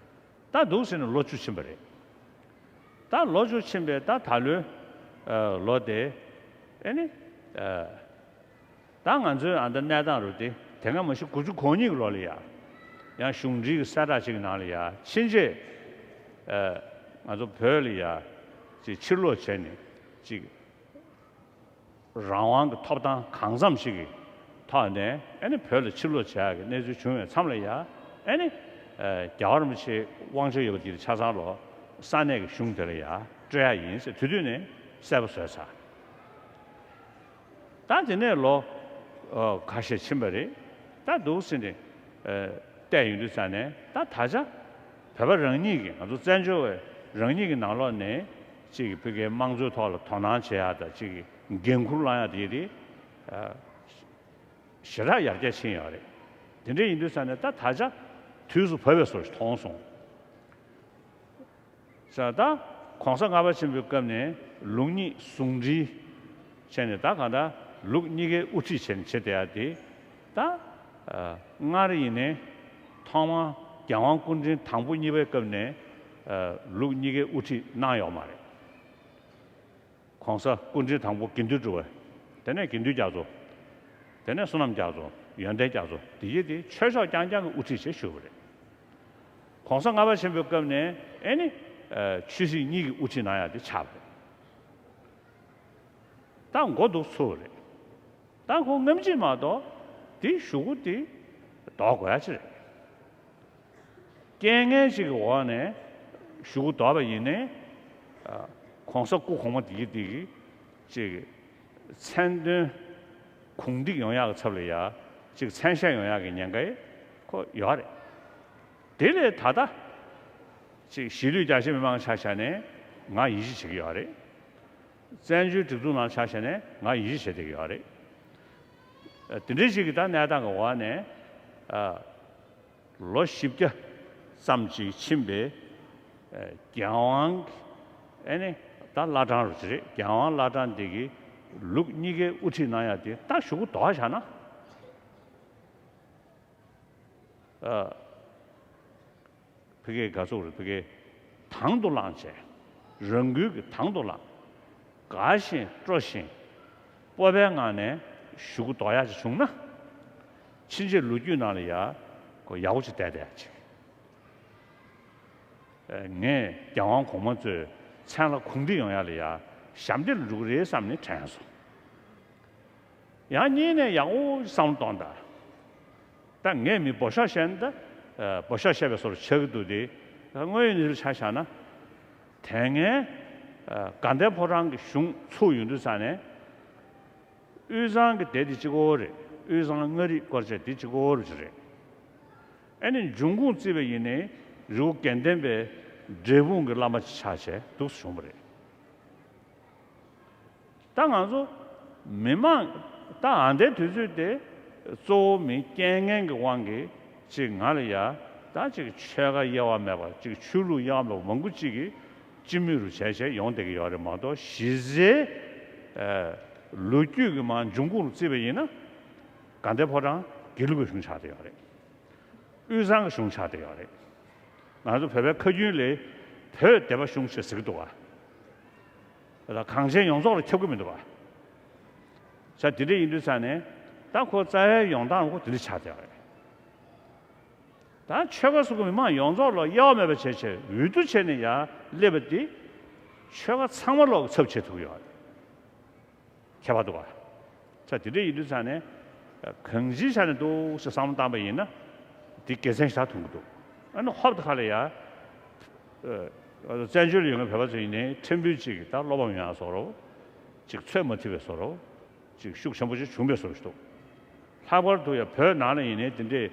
ད་འདུག་ཟེར་ནས་ལོ་བཅུ་ཕྱིན་པ་རེད། ད་ལོ་བཅུ་ཕྱིན་པས་ད་ད་ལོའི་ལོ་དེ་ཨེ་ནི། ད་ང་ཚོའི་ཨ་མདའ་གནས་སྟངས་རུ་དེ་དེ་སྔ་མ་གཞི་དགུ་བཅུ་གོ་གཉིས་ཀྱི་ལོ་ལ་ཡ། ཡང་གཞུང་འབྲེལ་གྱི་གསལ་བསྒྲགས་ཅིག་གི་ནང་ལ་ཡ་ཕྱིན་ཆད། ང་ཚོ་བོད་ལ་ཡ་ཅིག་ཕྱིར་ལོག་བྱས་ནས་ཅིག་རང་དབང་གི་ཐོབ་ཐང་གང་འཚམ་ཞིག་གི་ཐོག་ནས་ཨ་ནི་བོད་ལ་ཕྱིར་ལོག་བྱ་ཡག་གི་གནས་ཚུལ་བྱུང་བའི་མཚམས་ལ་ཡ་ཨ་ནི། རྒྱལ་བ་རིན་པོ་ཆེའི་དབང་ཆ་ཡོད་པ་དེ་ཆ་ཚང་ལོ་ས་གནས་ཀྱི་གཞུང་དེ་ལ་ཡ་སྤྲོད་ཡག་ཡིན་ཟེར་དེ་དུས་ནས་གསལ་པོ་བཟོས་ཚར། ད་དེ་ནས་ལོ་ཨ་ཁ་ཤས་ཕྱིན་པ་རེད། ད་འདུག་ཟེར་ནས་ཨ་བལྟས་ཡོང་དུས་ཙ་ནས། ད་ད་ཆ་བོད་པ་རང་ཉིད་ཀྱི། ང་ཚོ་བཙན་བྱོལ་བའི་རང་ཉིད་ཀྱི་ནང་ལོགས་ནས་ཅིག་བོད་ཀྱི་དམངས་གཙོའི་ཐོག་ལ་དོ་སྣང་བྱེད་ཡག་དང་། ཅིག་འགན་འཁུར་བླང་ཡག་དེ་དེ་ཨ་ཞེ་དྲག་ཡར་རྒྱས་ཕྱིན་ཡོད་རེད། དེ་འདྲ་ཡིན་དུས་ཙ་ནས། ད་ད་ཆ་དུས་སུ་བབས་པའི་བཟོ་ཞིག་མཐོང་སོང་། ས་ད་༸གོང་ས་ལྔ་པ་ཆེན་པོའི་སྐབས་ནས་ལུགས་གཉིས་ཟུང་འབྲེལ་བྱས་ནས། ད་གང་ལྟར་ལུགས་གཉིས་ཀའི་དབུ་ཁྲིད་བྱས་ནས་བྱེད་བསྡད་ཡ་དེ། ད་ཨ་སྔར་ཡིན་ནའི་ཐོག་མར་རྒྱལ་དབང་སྐུ་ཕྲེང་དང་པོ་གཉིས་པའི་སྐབས་ནས་ཨ་ལུགས་གཉིས་ཀའི་དབུ་ཁྲིད་གནང་ཡོད་མ་རེད། ༸གོང་ས་སྐུ་ཕྲེང་དང་པོ་དགེ་འདུན་གྲུབ་པ། དེ་ནས་དགེ་འདུན་རྒྱ་མཚོ། དེ་ནས་བསོད་ནམས་རྒྱ་མཚོ། ཡོན་ཏན་རྒྱ་མཚོ། དེ་གྱད་དེ་ཆོས་ཕྱོགས་རྐྱང་རྐྱང་གི་དབུ་ཁྲིད་བྱས་བཞུགས་པ་རེད། ༸གོང་ས་ལྔ་པ་ཆེན་པོའི་སྐབས་ནས་ཨེ་ནི་ཨ་ཆོས་སྲིད་གཉིས་ཀྱི་དབུ་ཁྲིད་གནང་ཡ་དེ་ཆགས་པ་རེད། ད་མགོ་འདུག་ཚུགས་པ་རེད། ད་ཁོ་སྔ་ཕྱི་མ་གཏོགས་དེ་གཞུག་གུ་དེ་ལྡོག་དགོས་ཡ་ཅིག་རེད། རྐྱེན་ངན་ཅིག་གི་འོག་ནས་གཞུག་གུ་ལྡོག་པ་ཡིན་ནའི་ཨ་༸གོང་ས་སྐུ་གོང་མ་དེ་གྱད་དེ་གི་ཅིག་མཚན་དོན་གུང་འགྲིག་ཡོང་ཡག་གི་ཚབ་ལ་ཡ་ཅིག་མཚན་ཤས་ཡོང་ཡག་གི་ཉེན་ཁ་ཁོ་ཡོད་རེད། དེ་ལས་ད་ལྟ་ཅིག་གཞིས་ལུས་རྒྱ་ཆེ་མི་མང་ཆ་བཞག་ནས་ང་ཡིད་ཆེས་བྱེད་ཀྱི་ཡོད་རེད། བཙན་བྱོལ་སྒྲིག་འཛུགས་ནང་ཆ་བཞག་ནས་ང་ཡིད་ཆེས་བྱེད་བསྡད་ཀྱི་ཡོད་རེད། ཨ་དེ་འདྲའི་ཞིག་གི་ད་གནས་སྟངས་ཀྱི་འོག་ནས་ཨ་ལོ་བཞི་བརྒྱ་ཙམ་ཅིག་ཕྱིན་པའི་ཨ་རྒྱལ་དབང་གི་ཨེ་ནི་ད་བླ་བྲང་རུ་ཅིག་རེད། རྒྱལ་དབང་བླ་བྲང་འདི་གི་ལུགས་གཉིས་ཀའི་དབུ་ཁྲིད་གནང་ཡ་དེ་ད་གཞུག་གུ་ལྡོག་བཞག་ན། ཨ་ཕ་གིའི་དགའ་ཚོར་རེད། ཕ་གིའི་དང་དུ་བླངས་བྱས། རང་འགུལ་གྱིས་དང་དུ་བླངས། དགའ་བཞིན་སྤྲོ་བཞིན་སྤོབས་པའི་ངང་ནས་གཞུག་གུ་ལྡོག་ཡག་ཅིག་བྱུང་ན། ཕྱིན་ཆད་ལོ་རྒྱུས་ནང་ལ་ཡ་ཁོ་ཡག་པོ་ཅིག་བསྡད་བསྡད་ཡག་ཅིག་ཨ་ངས་རྒྱལ་དབང་གོང་མ་ཚོའི་མཚན་ལ་གུང་འགྲིག་ཡོང་ཡག་ལ་ཡ་ཞབས་འདེགས་ལ་འགྲོ་གི་རེད་བསམ་ནས་དྲན་སོང་། ཡང་སྙིང་ནས་ཡག་པོ་བསམ་བློ་གཏོང་དང་། ད་ངས་མི་འབོ་ཤོག་བཤད་ན་ད་ཨ་འབོ་ཤོག་བཤད་པའི་བཟོ་འདྲ་ཆགས་ཀྱི་འདུག་སྟེ། ད་དངོས་ཡོད་གནས་ཚུལ་ཆ་བཞག་ན། དེ་སྔའི་ཨ་དགའ་ལྡན་ཕོ་བྲང་གི་གཞུང་ཚུགས་ཡོང་དུས་ཙ་ནས། དབུས་གཙང་གི་སྡེ་འདི་གཅིག་པོ་རེད། དབུས་གཙང་མངའ་རིས་སྐོར་བྱས་འདི་གཅིག་པོ་རུ་ཅིག་རེད། ཨ་ནི་འབྱུང་ཁུངས་བརྩིས་པ་ཡིན་ནའི་རི་བོ་དགེ་ལྡན་པའི་འབྲས་སྤུངས་ཀྱི་བླ་མ་ཅིག་ཆགས་བྱས་འདུག་སེ་བྱུང་བ་རེད། ད་ང་ཚོ་མི་མང་ད་ཨ་ནི་དུས་ཚོད་དེ་གཙོ་བོ་མི་རྐྱེན་ངན་གྱི་དབང་གིས་ཅིག་ང་ལ་ཡ་ད་ཅིག་ཆོལ་ཁ་དབྱེ་བ་མེད་པ། ཅིག་ཆོས་ལུགས་དབྱེ་བ་མེད་པ་མང་པོ་ཅིག་གིས་སྤྱི་མོས་རུ་བྱས་བྱས་ཡོང་བསྡད་ཀྱི་ཡོད་རེད་མ་གཏོགས། གཞི་རྩའི་ཨ་ལོ་རྒྱུས་ཀྱི་མར་འབྱུང་ཁུངས་རུ་བརྩིས་པ་ཡིན་ན། དགའ་ལྡན་ཕོ་བྲང་དགེ་ལུགས་ཀྱི་གཞུང་ཆགས་བསྡད་ཡོད་རེད། དབུས་གཙང་གི་གཞུང་ཆགས་བསྡད་ཡོད་རེད། ང་ཚོ་བོད་པའི་ཁ་རྒྱུན་ལ་བོད་སྡེ་པ་གཞུང་ཞེས་ཟེར་གྱི་འདུག་ག། ད་གངས་ཅན་ཡོངས་རྫོགས་ལ་ཁྱབ་ཀྱི་མི་འདུག་ག། ས་དེ་འདྲ་ཡིན་དུས་ཙ་ནས་ད་ཁོ་རྩ་བའི་ཡོང་སྟངས་ཁོ་དེ་འདྲ་ཆགས་བསྡད་ཡོད་རེད། ད་ཆོལ་ཁ་སོ་སོའི་མི་མང་ཡོངས་རྫོགས་ལ་དབྱེ་བ་མེད་པ་བྱས་བྱས་འོས་བསྡུ་བྱས་ནས་ཡར་སླེབས་པ་འདི་ཆོལ་ཁ་ཚང་མ་ལོག་གི་ཚབ་བྱེད་ཐུབ་ཡོད་རེད། ཁྱད་པར་འདུག་ག། ས་དེ་འདྲ་ཡིན་དུས་ཙ་ནས་གང་ཅིའི་ཆ་ནས་འདུག་ཟེར་བསམ་བློ་བཏང་པ་ཡིན་ན། འདི་དགེ་མཚན་ཞེ་དྲག་མཐོང་གི་འདུག། ཨ་ནི་ཧོབ་ཏེ་ཁ་ལ་ཡ་ཨ་བཙན་བྱོལ་ལ་ཡོད་མཁན་བོད་པ་ཚོ་ཡིན་ནའི་ཕྲན་བུ་ཅིག་གིས་ད་བློ་ཕམ་ཡོང་ཡག་བཟོ་འདྲ། ཅིག་ཚོད་མ་ཐིག་པའི་བཟོ་འདྲ། ཅིག་ཤུགས་ཆེན་པོ་ཅིག་བྱུང་བའི་བཟོ་འདྲ་ཞིག་འདུག། ལྷག་པར་དུ་ཡང་བོད་ནང་ལ་ཡིན་ནའི་དེ་འདྲའི་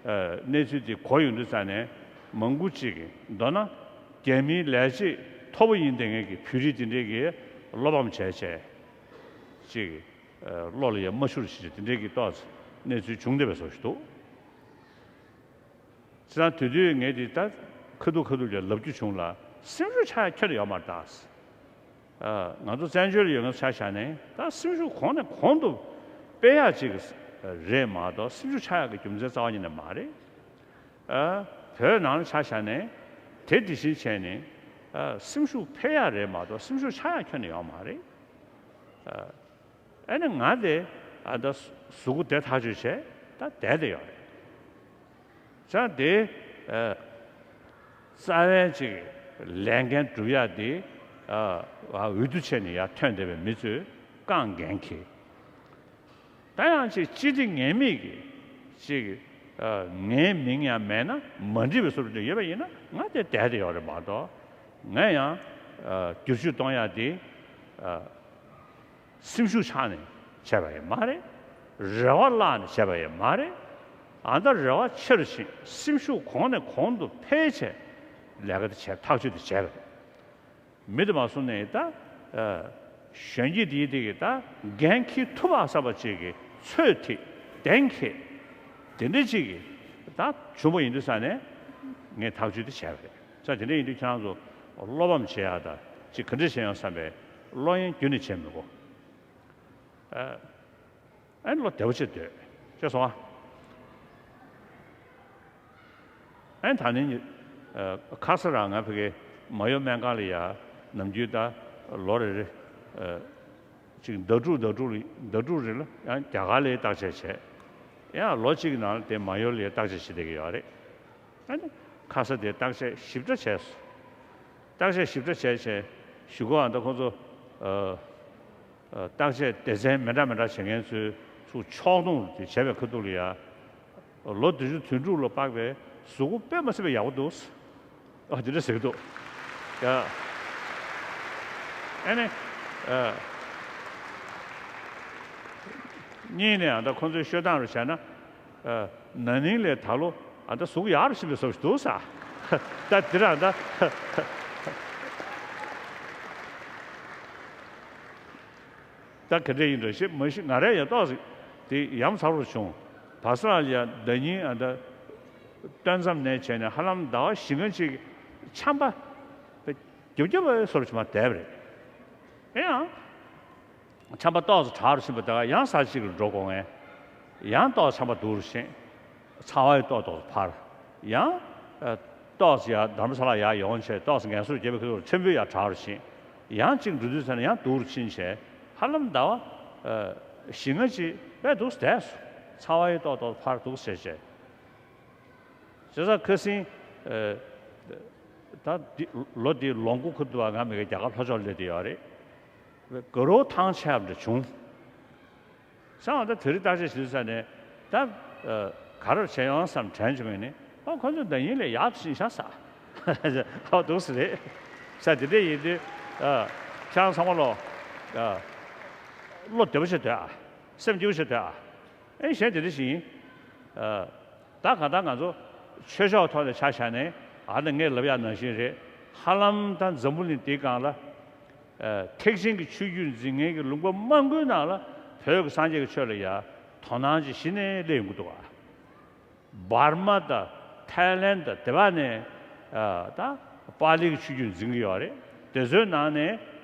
ཨ་གནས་ཚུལ་དེ་གོ་ཡོང་དུས་ཙ་ནས། མང་པོ་ཅིག་གིས་མདོར་ན་རྒྱ་མིའི་ལས་བྱེད་མཐོ་པོ་ཡིན་བསྡད་མཁན་གྱི་བོད་རིགས་དེ་འདྲས་ཀྱིས་བློ་ཕམ་བྱས་བྱས་ཅིག་ཨ་བློ་ལ་ཡང་མ་ཆུད་ཅིག་དེ་འདྲས་ཀྱི་ཏོག་ཙམ་གནས་ཚུལ་བྱུང་བསྡད་པའི་བཟོ་ཞིག་འདུག། བྱས་ཙང་དེ་དུས་ངས་དེ་ད་ཁ་ཐུག་ཁ་ཐུག་ལ་ལབ་རྒྱུ་བྱུང་ལ། སེམས་ཤུགས་ཆག་ཡ་ཁྱོན་ནས་ཡོད་མ་རེད་ད། ཨ་ང་ཚོ་བཙན་བྱོལ་ལ་ཡོད་མཁན་ཆ་བཞག་ནས་ད་སེམས་ཤུགས་གོང་ནས་གོང་དུ་སྤེལ་ཡག་ཅིག་རེད་མ་གཏོགས། སེམས་ཤུགས་ཆག་ཡག་གི་རྒྱུ་མཚན་རྩ་བ་ཉིད་ནས་མ་རེད། ཨ་བོད་ནང་ལ་ཆ་བཞག་ནས་དེ་དེ་བཞིན་བྱས་ནས་ཨ་སེམས་ཤུགས་འཕེལ་ཡག་རེད་མ་གཏོགས། སེམས་ཤུགས་ཆག་ཡག་ཁྱོན་ནས་ཡོད་མ་རེད། ཨ་ཨ་ནི་ང་དེ་ཨ་ད་གཟུགས་པོ་བདེ་ཐག་ཆོད་བྱས་ད་བསྡད་བསྡད་ཡོད་རེད། བྱས་ཙང་དེ་ཨ་རྩ་བའི་ཅིག་ལས་འགན་སྒྲུབ་ཡག་དེ་ཨ་འོས་བསྡུ་བྱས་ནས་ཡར་ཐོན་བསྡད་པའི་མི་ཚོས་རྐང་འགན་འཁྱེར། ད་ཡང་ཅིག་ཅི་སྟེ་ངེས་མེད་ཀྱི་ཅིག་ཨ་ངའི་མིང་ཡང་མེད་ན་མ་འགྲིག་པའི་བཟོ་འདྲ་ཡོད་པ་ཡིན་ན། ང་དེ་བསྡད་དེ་ཡོད་རེད་མ་གཏོགས། ང་ཡང་ཨ་བསྒྱུར་བཅོས་གཏོང་ཡག་དེ་ཨ་སེམས་ཤུགས་ཆག་ནས་ བྱས་པ་ཡང་མ་རེད། རེ་བ་བརླག་ནས་བྱས་པ་ཡང་མ་རེད། ཨ་ད་རེ་བ་ཆེར་ཕྱིན། སེམས་ཤུགས་གོང་ནས་གོང་དུ་འཕེལ་བྱས་ལས་ཀ་དེ་བྱས། ཐག་གཅོད་དེ་བྱས་པ་རེད། མི་དེ་མ་སོང་ནས་ད་གཞོན་སྐྱེས་དེའི་དེ་གི་ད་འགན་འཁྱེར་ཐུབ་པ་བསམ་པ་ཅིག་གི་ཚོད་ཐིག་གདེང་འཁེལ། དེ་འདྲ་ཅིག་གི་ད་བྱུང་བ་ཡིན་དུས་ས་ནས་ངས་ཐག་གཅོད་དེ་བྱས་པ་རེད། ས་དེ་འདྲ་ཡིན་དུས་ཁྱེད་རང་ཚོ་བློ་ཕམ་བྱེད་ཡག་ད་ཅིག་ག་འདྲ་བྱེད་ཡོང་བསམ་པའི་བློ་གཡེང་རྒྱུན་ནས་བྱེད་མི་དགོས། ཨ་ཨ་ནི་བློ་བདེ་པོ་བྱེད་སྡོད་ཤེས་སོང་ཨ། ཨ་ནི་ད་ནི་ཨ་ཁ་ས་རང་ང་ཕ་གི་མ་ཡོ་སྨན་ཁང་ལ་ཡ་ནམ་རྒྱུན་ད་ལོ་རེ་རེ་ཨ་ཅིག་ཟླ་དྲུག་ཟླ་དྲུག་ལ་ཟླ་དྲུག་རེ་ལ་ཡང་རྒྱ་གར་ལ་བརྟག་དཔྱད་བྱས། ཡང་ལོ་གཅིག་གི་ནང་ལ་དེ་མ་ཡོ་ལ་བརྟག་དཔྱད་བྱེད་བསྡད་ཀྱི་ཡོད་རེད། ཨ་ནི་ཁ་ས་དེ་བརྟག་དཔྱད་ཞིབ་ཕྲ་བྱས་སོང་། བརྟག་དཔྱད་ཞིབ་ཕྲ་བྱས་བྱས་གཞུག་གུ་ཨ་ད་ཁོང་ཚོ་ཨ། ཨ་བརྟག་དཔྱད་སྡེ་ཚན་མི་འདྲ་མི་འདྲ་བྱེད་མཁན་ཚོའི་ཚུར་ཕྱོགས་བསྡོམས་དེ་བྱས་པའི་ཁ་ཐུག་ལ་ཡ། ལོ་བདུན་ཅུ་དོན་དྲུག་ལ་དཔག་པའི་གཟུགས་པོ་དཔེ་མ་སྲིད་པའི་ཡག་པོ་འདུག་ཨ་དེ་འདྲ་ཟེར་གྱི་འདུག་ཡ། ཨ་ནི། ཨ། གཉིས་ནས་ཨ་ད་ཁོང་ཚོའི་ཤོད་སྟངས་རུ་བྱས་ན། ཨ། ན་ནིང་ལས་ད་ལོ་ཨ་ད་གཟུགས་ཡག་རུ་ཕྱིན་པའི་བཟོ་ཞིག་འདུག་ས། ད་དེ་རང་ད། ད་ག་འདྲ་ཡིན་འགྲོ་ཞེས་མ་ཤེས། ང་རང་ཡང་ཏོག་ཙམ་དེ་ཡ་མཚར་པོ་བྱུང་། བ་ས་ལ་ཡ་ཟླ་ཉིན་ཨ་ད་སྟོན་མཚམས་ནས་བྱས་ནས་ཧ་ལམ་ཟླ་བ་བཞི་ལྔ་ཅིག་ཆམ་པ་རྒྱབ་རྒྱབ་པའི་བཟོ་ཞིག་མར་བསྡད་པ་རེད། ཨེ་ཡང་། ཆམ་པ་ཏོག་ཙམ་དྲག་རུ་ཕྱིན་པ་དང་ཡང་ས་གཅིག་ལ་འགྲོ་དགོས་ངེས། ཡང་ཏོག་ཆམ་པ་སྡུག་རུ་ཕྱིན། ཚ་བ་ཡང་ཏོག་ཏོག་འཕར། ཡང་ཨ་ཏོག་ཙམ་ཡར་དྷ་རམ་ས་ལ་ཡར་ཡོང་བྱས་ཏོག་ཙམ་ངལ་གསོ་རྒྱབ་པའི་ཁ་ཐུག་ཆེན་པོ་ཡར་དྲག་རུ་ཕྱིན། ཡང་གཅིག་འགྲོ་དུས་ཙམ་ནས་ཡང་སྡུག་རུ་ཕྱིན་བྱས་ཧ་ལམ་ཟླ་བ་ཨ་བཞི་ལྔ་ཅིག་དཔེ་འདུག་བསྡད་སོང་། ཚ་བ་ཡང་ཏོག་ཏོག་འཕར་འདུག་བྱས་བྱས། བྱས་ཙང་ཁ་སང་ཨ་ད་འདི་ལོ་འདིའི་ལོ་མགོ་ཁ་ཐུག་ང་མི་གི་རྒྱ་གར་ལྷོ་ཕྱོགས་སླེབས་བསྡད་ཡོད་རེད། དགའ་རབ་ཐང་ཆད་པ་འདྲ་བྱུང་། སང་ཨ་ད་དེ་རིང་བརྟག་དཔྱད་བྱེད་དུས་ས་ནས་ད་ཨ་ག་རེ་བྱས་ཡོང་བསམ་དྲན་བྱུང་ངས་ནི། ཨོ་ཁོ་ཚོ་ཟླ་ཉིན་ལས་ཡག་ཏུ་ཕྱིན་ཤག་ས། ཨོ་འདུག་སེ་རེད། ས་དེ་འདྲ་ཡིན་དུས་ཨ་ཁྱེད་རང་ཚང་མ་ལོ་ཨ་བློ་བདེ་པོ་བྱེད་སྡོད་ཨ། སེམས་སྐྱིད་པོ་བྱེད་སྡོད་ཨ། ཨེ་གཞན་དེ་འདྲ་ཞིག་ཡིན། ཨ་ད་གང་ལྟར་ང་ཚོ་ཆོས་ཕྱོགས་ཐོག་ནས་ཆ་བཞག་ནས་ཨ་ནི་ངས་ལབ་ཡག་ནང་བཞིན་རེད། ཧ་ལམ་ད་འཛམ་བུ་གླིང་འདིའི་སྒང་ལ། ཨ་ཐེག་ཆེན་གྱི་ཆོས་བརྒྱུད་འཛིན་མཁན་གྱི་ལུང་པ་མང་པོའི་ནང་ལ་བོད་ཀྱི་སངས་རྒྱས་ཀྱི་ཆོས་ལ་ཡ་དོ་སྣང་ཅིག་གཞི་ནས་སླེབས་ཡོང་གི་འདུག་ག། འབར་མ་དང་ཐའི་ལན་དང་དེ་བ་ནས་ཨ་ད་པཱ་ལིའི་ཆོས་བརྒྱུད་འཛིན་གྱི་ཡོད་རེད། དེ་ཚོའི་ནང་ནས་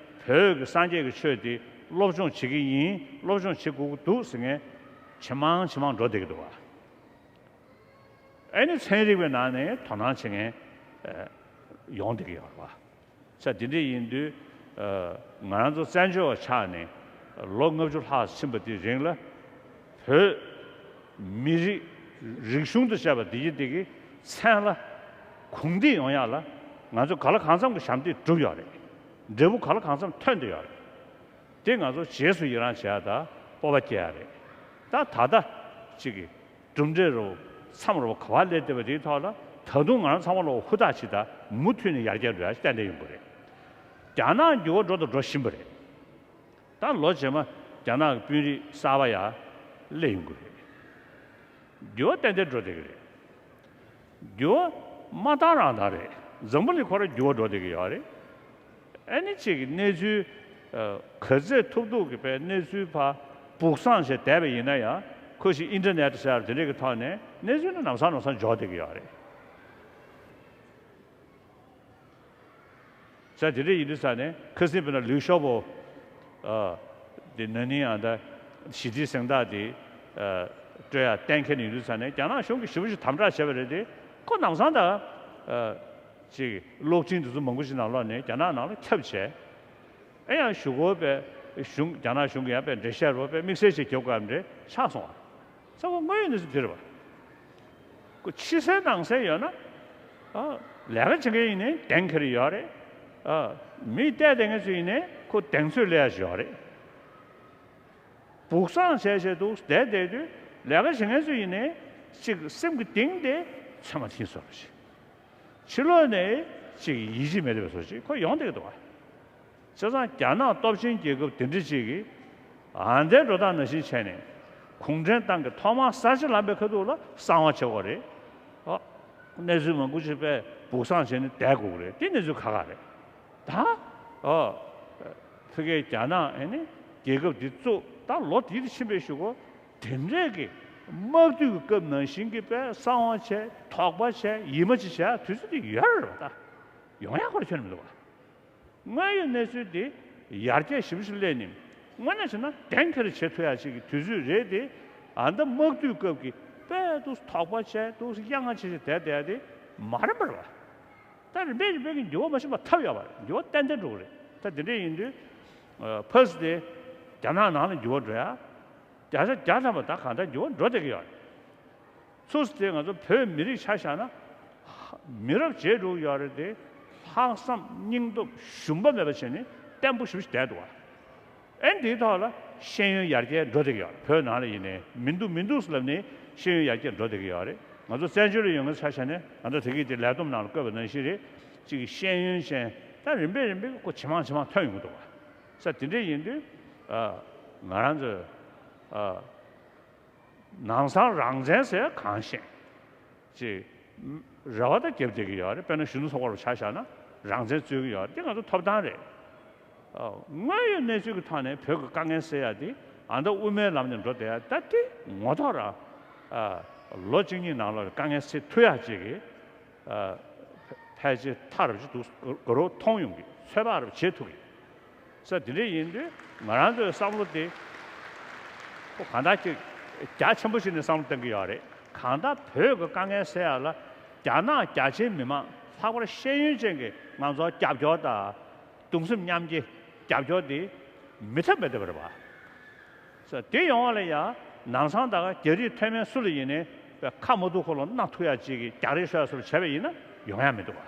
བོད་ཀྱི་སངས་རྒྱས་ཀྱི་ཆོས་དེ་སློབ་སྦྱོང་བྱེད་ཀྱི་ཡིན། སློབ་སྦྱོང་བྱེད་དགོས་ཀྱི་འདུག་ཟེར་མཁན་ཇེ་མང་ཇེ་མང་འགྲོ་བསྡད་ཀྱི་འདུག་ག། ཨ་ནི་ཚན་རིག་པའི་ནང་ནས་དོ་སྣང་བྱེད་མཁན་ཨ་ཡོང་བསྡད་ཀྱི་ཡོད་རེད་བ། ས་དེ་འདྲ་ཡིན་དུས་ཨ་ང་རང་ཚོ་བཙན་བྱོལ་བ་ཆགས་ནས་ལོ་ལྔ་བཅུ་ལྷག་ཕྱིན་པ་དེའི་རིང་ལ་བོད་མི་རིགས་རིག་གཞུང་དང་བཅས་པ་འདི་གི་འདི་གི་མཚན་ལ་གོང་འདེགས་ཡོང་ཡག་ལ་ང་ཚོ་གང་ལ་གང་འཚམ་གྱི་ཞབས་འདེགས་བསྒྲུབས་ཡོད་རེད། འབྲས་བུ་གང་ལ་གང་འཚམ་ཐོན་བསྡད་ཡོད་རེད། དེ་ང་ཚོ་རྗེས་སུ་ཡི་རང་བྱེད་ཡག་དང་སྤོབས་པ་སྐྱེ་ཡག་རེད། ད་ད་ལྟ་གཅིག་གི་གྲུབ་འབྲས་རུ་མཚམས་རུ་ག་བ་སླེབས་བསྡད་པ་དེའི་ཐོག་ལ་ད་དུང་ང་རང་ཚང་མ་ལོ་ཧུར་ཐག་བྱེད་དང་མུ་མཐུད་ནས་ཡར་རྒྱས་འགྲོ་ཡག་ཏན་ཏན་ཡོང་གི་རེད། རྒྱ་ནག་འགྱུར་བ་འགྲོ་དང་འགྲོ་བཞིན་པ་རེད། ད་ལོ་རྗེས་མ་རྒྱ་ནག་གི་དཔོན་རིགས་གསར་པ་ཡར་སླེབས་ཡོང་གི་རེད། འགྱུར་བ་ཏན་ཏན་འགྲོ་བསྡད་ཀྱི་རེད། འགྱུར་བ་མ་བཏང་རང་བཏང་རེད། འཛམ་བུ་གླིང་ཁོ་རང་འགྱུར་བ་འགྲོ་བསྡད་ཀྱི་ཡོད་རེད། ཨ་ནི་གཅིག་གི་གནས་ཚུལ་ཨ་ག་ཚོད་ཐུབ་ཐུབ་ཀྱི་པའི་གནས་ཚུལ་ཕར་སྦུག་བསང་བྱས་བསྡད་པ་ཡིན་ན་ཡང་ཁོ་ཞིག་ཨིན་ཊར་ནེཊ་ཟེར་བ་དེ་འདྲས་ཀྱི་ཐོག་ནས་གནས་ཚུལ་ནི་ལམ་སང་ལམ་སང་འབྱོར་བསྡད་ཀྱི་ཡོད་རེད། ས་དེ་འདྲ་ཡིན་དུས་ས་ནས་ཁ་སང་དཔེར་ན་ལིའུ་ཞའོ་པོ་ཨ་དེ་ན་ནིང་ཨ་ད་ཞི་བདེའི་གཟེངས་རྟགས་དེ་ཨ་སྤྲོད་ཡག་གཏན་འཁེལ་ཡིན་དུས་ས་ནས་རྒྱ་ནག་གཞུང་གིས་ཞེ་པོ་ཞིག་དམ་དྲག་བྱས་པ་རེད་དེ། ཁོ་ནམ་སང་ད་ཨ་ཅིག་གློག་འཕྲིན་དེ་ཚོ་མང་པོ་ཞིག་ནང་ལོགས་ནས་རྒྱ་ནག་ནང་ལ་ཁྱབ་བྱས། ཨེ་ཡང་གཞུག་གུ་པའི་གཞུང་རྒྱ་ནག་གཞུང་གིས་ཡང་པའི་འགྲེལ་བཤད་རོགས་པའི་དམིགས་བསལ་ཞིག་རྒྱབ་དགོས་ཡ་མ་རེད་ཆགས་སོང་བ། ས་ཁོ་དངོས་ཡོད་གནས་ཚུལ་དེ་རེད་བ། ཁོ་ཕྱི་གསལ་ནང་གསལ་ཡོད་ན། ཨ་ལས་ཀ་བྱེད་མཁན་ཡིན་ནའི་གདེང་འཁེལ་ཡོད་རེད། ཨ་མི་བལྟས་བསྡད་མཁན་ཚོ་ཡིན་ནའི་ཁོ་གདེང་ཚོད་སླེབས་ཡ་ཞིག་ཡོད་རེད། སྦུག་བསང་བྱས་བྱས་འདུག་བསྡད་བསྡད་དུས་ལས་ཀ་བྱེད་མཁན་ཚོ་ཡིན་ནའི་གཅིག་སེམས་ཀྱི་གཏིང་དེ་ཚོད་མ་ཐིང་སོང་ཞིག་ཕྱི་ལོགས་ནས་གཅིག་ཡིད་ཆེས་མེད་པའི་བཟོ་ཅིག་ཁོ་ཡོང་བསྡད་ཀྱི་འདུག་བ། བྱས་ཙང་རྒྱ་ནག་སྟོབས་ཆེན་རྒྱལ་ཁབ་དེ་འདྲ་ཅིག་གིས་ ཨ་འདའི་འགྲོ་སྟངས་ནང་བཞིན་བྱས་ནས་གུང་ཁྲན་ཏང་གི་ཐོག་མར་གསར་བརྗེ་ལངས་པའི་ཁ་ཐུག་ལ་གསང་བ་བྱེད་དགོས་རེད། ཨ། གནས་ཚུལ་མང་པོ་ཅིག་དཔེ་སྦུག་གསང་བྱས་ནས་བསྡད་དགོས་ཀྱི་རེད། དེ་གནས་ཚུལ་ཁག་ཁག་རེད། ད། ཨོ། ཕ་གིའི་རྒྱ་ནག་ཨེ་ནི་རྒྱལ་ཁབ་འདི་བཙུགས་ད་ལོ་དེ་དེ་ཕྱིན་པའི་གཞུག་གུ་དེ་འདྲས་ཀྱི་དམག་དུས་ཀྱི་སྐབས་ནང་བཞིན་གྱི་དཔེ་གསང་བ་བྱས། དོགས་པ་བྱས། ཡིད་མ་ཆེས་བྱས་དུས་ཚོད་དེ་ཡོད་རེད་པ། ད་ཡོང་ཡག་ཁོ་རང་ཁྱོན་ནས་མི་འདུག་བ། དངོས་ཡོད་གནས་ཚུལ་དེ་ཡར་རྒྱས་ཞིབ་ཞིབ་སླེབས་ནས་དངོས་གནས་བྱས་ན་གདེང་འཁེལ་བྱེད་ཐུབ་ཡག་ཅིག་གི་དུས་ཚོད་རེད་དེ། ཨ་ད་དམག་དུས་སྐབས་ཀྱི་དཔེ་འདུག་དོགས་པ་བྱས་འདུག་གཡང་ང་ཆེ་ཆེ་བསྡད་བསྡད་དེ་མ་རེད་པ་རེད་བ། ད་རིམ་པས་རིམ་པས་ཀྱི་འགྱུར་བ་མ་ཕྱིན་པ་ཐབས་ཡོད་པ་རེད། འགྱུར་བ་ཏན་ཏན་འགྲོ་གི་རེད། ད་དེ་འདྲ་ཡིན་དུས། ཕར་ཚུར་དེ་རྒྱ་ནག་ནང་ལ་འགྱུར་བ་འགྲོ་ཡ། བརྒྱ་ཆ་བརྒྱ་ཐམ་པ་ད་གང་ལྟར་འགྱུར་བ་འགྲོ་བསྡད་ཀྱི་ཡོད་རེད། ཚུར་དེ་ང་ཚོ་བོད་མི་རིགས་ཆ་བཞག་ན། མི་རབས་བརྗེས་འགྲོ་གི་ཡོད་རེད་དེ། ལྷག་བསམ་སྙིང་སྟོབས་ཞུམ་པ་མེད་པ་བྱས་ནས་བརྟན་པོ་ཞེ་པོ་ཞིག་བསྡད་འདུག་བ། ཨེ་འདིའི་ཐོག་ལ་ཤེས་ཡོན་ཡར་རྒྱས་འགྲོ་བསྡད་ཀྱི་ཡོད་རེད། བོད་ནང་ལ་ཡིན་ནའི་མི་འདུག་མི་འདུག་ལབ་ནས་ཤེས་ཡོན་ཡར་རྒྱས་འགྲོ་བསྡད་ཀྱི་ཡོད་རེད། ང་ཚོ་བཙན་བྱོལ་ལ་ཡོད་མཁན་ཆ་བཞག་ན་ང་ཚོ་དེ་གི་དེ་ལས་བསྡོམས་ནང་ལ་བཀོད་པ་ནང་བཞིན་རེད། གཅིག་གི་ཤེས་ཡོན་ཅན་ད་རིམ་པས་རིམ་པས་ཁོ་ཇེ་མང་ཇེ་མང་ཐོན་ཡོང་གི་འདུག་བ། ས་དེ་འདྲ་ཡིན་དུས། ཨ། ང་རང་ཚོས། ཨ། ནང་སང་རང་བཙན་ཟེར་གང་ཤེས། ཅིག་རེ་བ་ད་རྒྱབ་བསྡད་ཀྱི་ཡོད་རེད། དཔེར་ན་གཞོན་ནུ་ཚོགས་པ་རུ་ཆ་བཞག་ན་རང་བཙན་རྩོད་ཀྱི་ཡོད་རེད། འདི་ང་ཚོ་ཐོབ་ཐང་རེད། ཨ། དངོས་ཡོད་གནས་ཚུལ་གྱི་ཐོག་ནས་བོད་ཀྱི་དཀའ་ངལ་སེལ་ཡ་འདི་ཨ་ད་དབུ་མའི་ལམ་ནས་འགྲོ་བསྡད་ཡ་ད་འདི་ངོ་ཐོག་ར། ཨ། ལོ་གཅིག་གཉིས་ནང་ལོགས་ལ་དཀའ་ངལ་སེལ་ཐུབ་ཡ་ཅིག་གི། ཨ། ཕལ་ཆེར་ཐག་རིང་པོ་ཅིག་འདུག་དགོས་རོགས་མཐོང་ཡོང་གི། ཚོད་དཔག་རེ་བྱེད་ཐུབ་ཀྱི། ས་དེ་འདྲ་ཡིན་དུས་ང་རང་ཚོའི་བསམ་བློ་དེ་ཁོ་གང་ལྟར་ཅིག་རྒྱ་ཆེན་པོ་ཞིག་ནས་བསམ་བློ་གཏོང་གི་ཡོད་རེད། གང་ལྟར་བོད་ཀྱི་དཀའ་ངལ་སེལ་ཡག་ལ་རྒྱ་ནག་རྒྱ་ཆེའི་མི་མང་ལྷག་པར་ཤེས་ཡོན་ཅན་གྱི་ང་ཚོར་རྒྱབ་སྐྱོར་དང་གདུང་སེམས་མཉམ་སྐྱེད་རྒྱབ་སྐྱོར་དེ་མི་ཐབས་མེད་བསྡད་པ་རེད་པ། ས་དེ་ཡོང་བ་ལ་ཡང་ནང་སང་ད་ག་རྒྱ་རིགས་མཐོ་དམན་སུ་ལ་ཡིན་ནའི་ཁ་མ་ཐུག་ཁོ་ལ་མནའ་ཐུག་ཡག་ཅིག་གི་རྒྱག་རེས་ཤོར་ཡག་སུ་ལ་བྱས་པ་ཡིན་ན་ཡོང་ཡག་མི་འདུག་བ།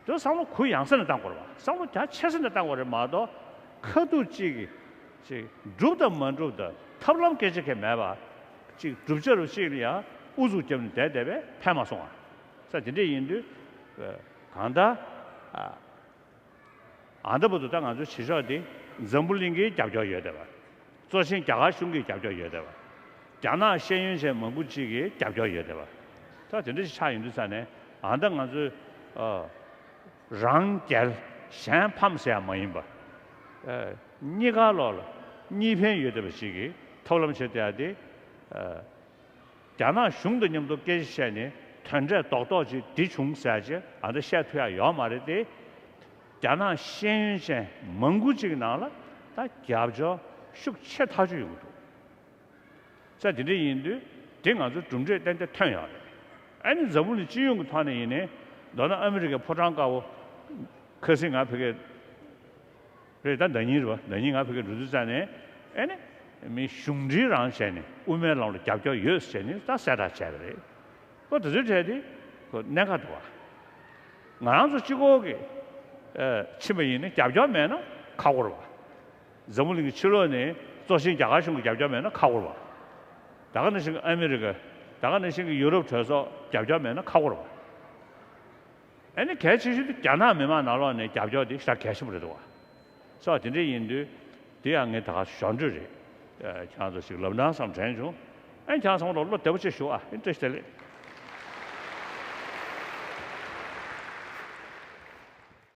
དེ་བསམ་བློ་གུ་ཡངས་ས་ནས་བཏང་དགོས་རེད་བ། བསམ་བློ་རྒྱ་ཆེ་ས་ནས་བཏང་དགོས་རེད་མ་གཏོགས། ཁ་ཐུག་གཅིག་གིས་ཅིག་སྒྲུབ་དང་མ་སྒྲུབ་དང་ཐབས་ལམ་སྐད་ཆ་གང་ཡང་མེད་པ། ཅིག་བསྒྲུབ་བྱ་རུ་གཅིག་ལ་ཡང་ཨུ་ཚུགས་བརྒྱབ་ནས་བསྡད་བསྡད་པས་ཕན་མ་སོང་བ། ས་དེ་འདྲ་ཡིན་དུས། གང་ལྟར། ཨ། ཨ་ད་བར་དུ་ད་ང་ཚོའི་བྱེད་ཕྱོགས་འདི་འཛམ་བུ་གླིང་གི་རྒྱབ་སྐྱོར་ཡོད་བསྡད་པ། གཙོ་ཆེན་རྒྱ་གར་གཞུང་གི་རྒྱབ་སྐྱོར་ཡོད་བསྡད་པ། རྒྱ་ནག་ཤེས་ཡོན་ཅན་མང་པོ་ཅིག་གི་རྒྱབ་སྐྱོར་ཡོད་བསྡད་པ། ད་དེ་འདྲ་ཞིག་ཆགས་ཡོང་དུས་ཙ་ནས་ཨ་ད་ང་ཚོས། ཨ། རང་རྒྱལ་གཞན་ཕམ་ཟེར་ཡག་མ་ཡིན་པ། ཨ། གཉིས་ཀ་ལོག་ལ་གཉིས་ཕན་ཡོད་བསྡད་པ་ཞིག་གི་ཐབས་ལམ་བྱེད་བསྡད་ཡག་དེ། ཨ། རྒྱ་ནག་གཞུང་དང་མཉམ་དུ་སྐད་ཆ་བཤད་ནས་དོན་འབྲས་རྡོག་རྡོག་ཅིག་འདི་བྱུང་ཟེར་ཅིག་ཨ་འདྲ་བཤད་ཐུབ་ཡག་ཡོད་མ་རེད་དེ། རྒྱ་ནག་ཤེས་ཡོན་ཅན་མང་པོ་ཅིག་ནང་ལ་ད་རྒྱབ་སྐྱོར་ཤུགས་ཆེ་ཐག་ཆོད་ཡོང་གི་འདུག་ས་དེ་འདྲ་ཡིན་དུས་དེ་ང་ཚོ་གྲུབ་འབྲས་ཏན་ཏན་ཐོན་ཡོད་རེད། ཨ་ནི་འཛམ་བུ་གླིང་སྤྱི་ཡོངས་ཀྱི་ཐོག་ནས་ཡིན་ནའི་མདོར་ན་ཨ་མི་རི་ཀའི་ཕོ་བྲང་དཀར་པོ། ཁ་སང་ང་ཕ་གིར། རེད། ད་ཟླ་ཉིན་རེད་བ། ཟླ་ཉིན་ང་ཕ་གིར་འགྲོ་དུས་ཙ་ནས་ཨེ་ནི། མི་གཞུང་འབྲེལ་རང་བྱས་ནས་དབུ་མའི་ལམ་ལ་རྒྱབ་སྐྱོར་ཡོད་ཟེར་ནས་ད་གསལ་བསྒྲགས་བྱས་པ་རེད། ཁོ་དེ་ཚོའི་གྲས་དེ་ཁོ་གནད་འགག་འདུག་བ། ང་རང་ཚོ་གཅིག་པོ་གིས་ཨ་ཕྱིན་པ་ཡིན་ན་རྒྱབ་སྐྱོར་མེད་ན་ཁག་པོ་རེད་བ། འཛམ་བུ་གླིང་གི་ཕྱི་ལོགས་ནས་གཙོ་ཆེན་རྒྱ་གར་གཞུང་གི་རྒྱབ་སྐྱོར་མེད་ན་ཁག་པོ་རེད་བ། ད་ག་ནང་བཞིན་གྱི་ཨ་མི་རི་ཀ། ད་ག་ནང་བཞིན་གྱི་ཡུ་རོབ་གྲོས་ཚོགས་རྒྱབ་སྐྱོར་མེད་ན་ཁག་པོ་རེད་བ། ཨ་ནི་གལ་ཆེ་ཤོས་དེ་རྒྱ་ནག་མི་མང་ནང་ལོགས་ནས་རྒྱབ་སྐྱོར་དེ་ཞེ་དྲག་གལ་ཆེན་པོ་རེད་འདུག་བ། སོ་དེ་འདྲ་ཡིན་དུས་དེ་ཡང་ངས་ད་ག་ཞོར་འཕྲོས་རེད། ཨ། ཁྱེད་རང་ཚོ་ཞིག་ལབ་ན་བསམ་དྲན་བྱུང་། ཨ་ནི་ཁྱེད་རང་ཚང་མ་ལ་བློ་བདེ་པོ་བྱས་བཞུགས་ཨ། ཨ་ནི་བཀྲ་ཤིས་བདེ་ལེགས།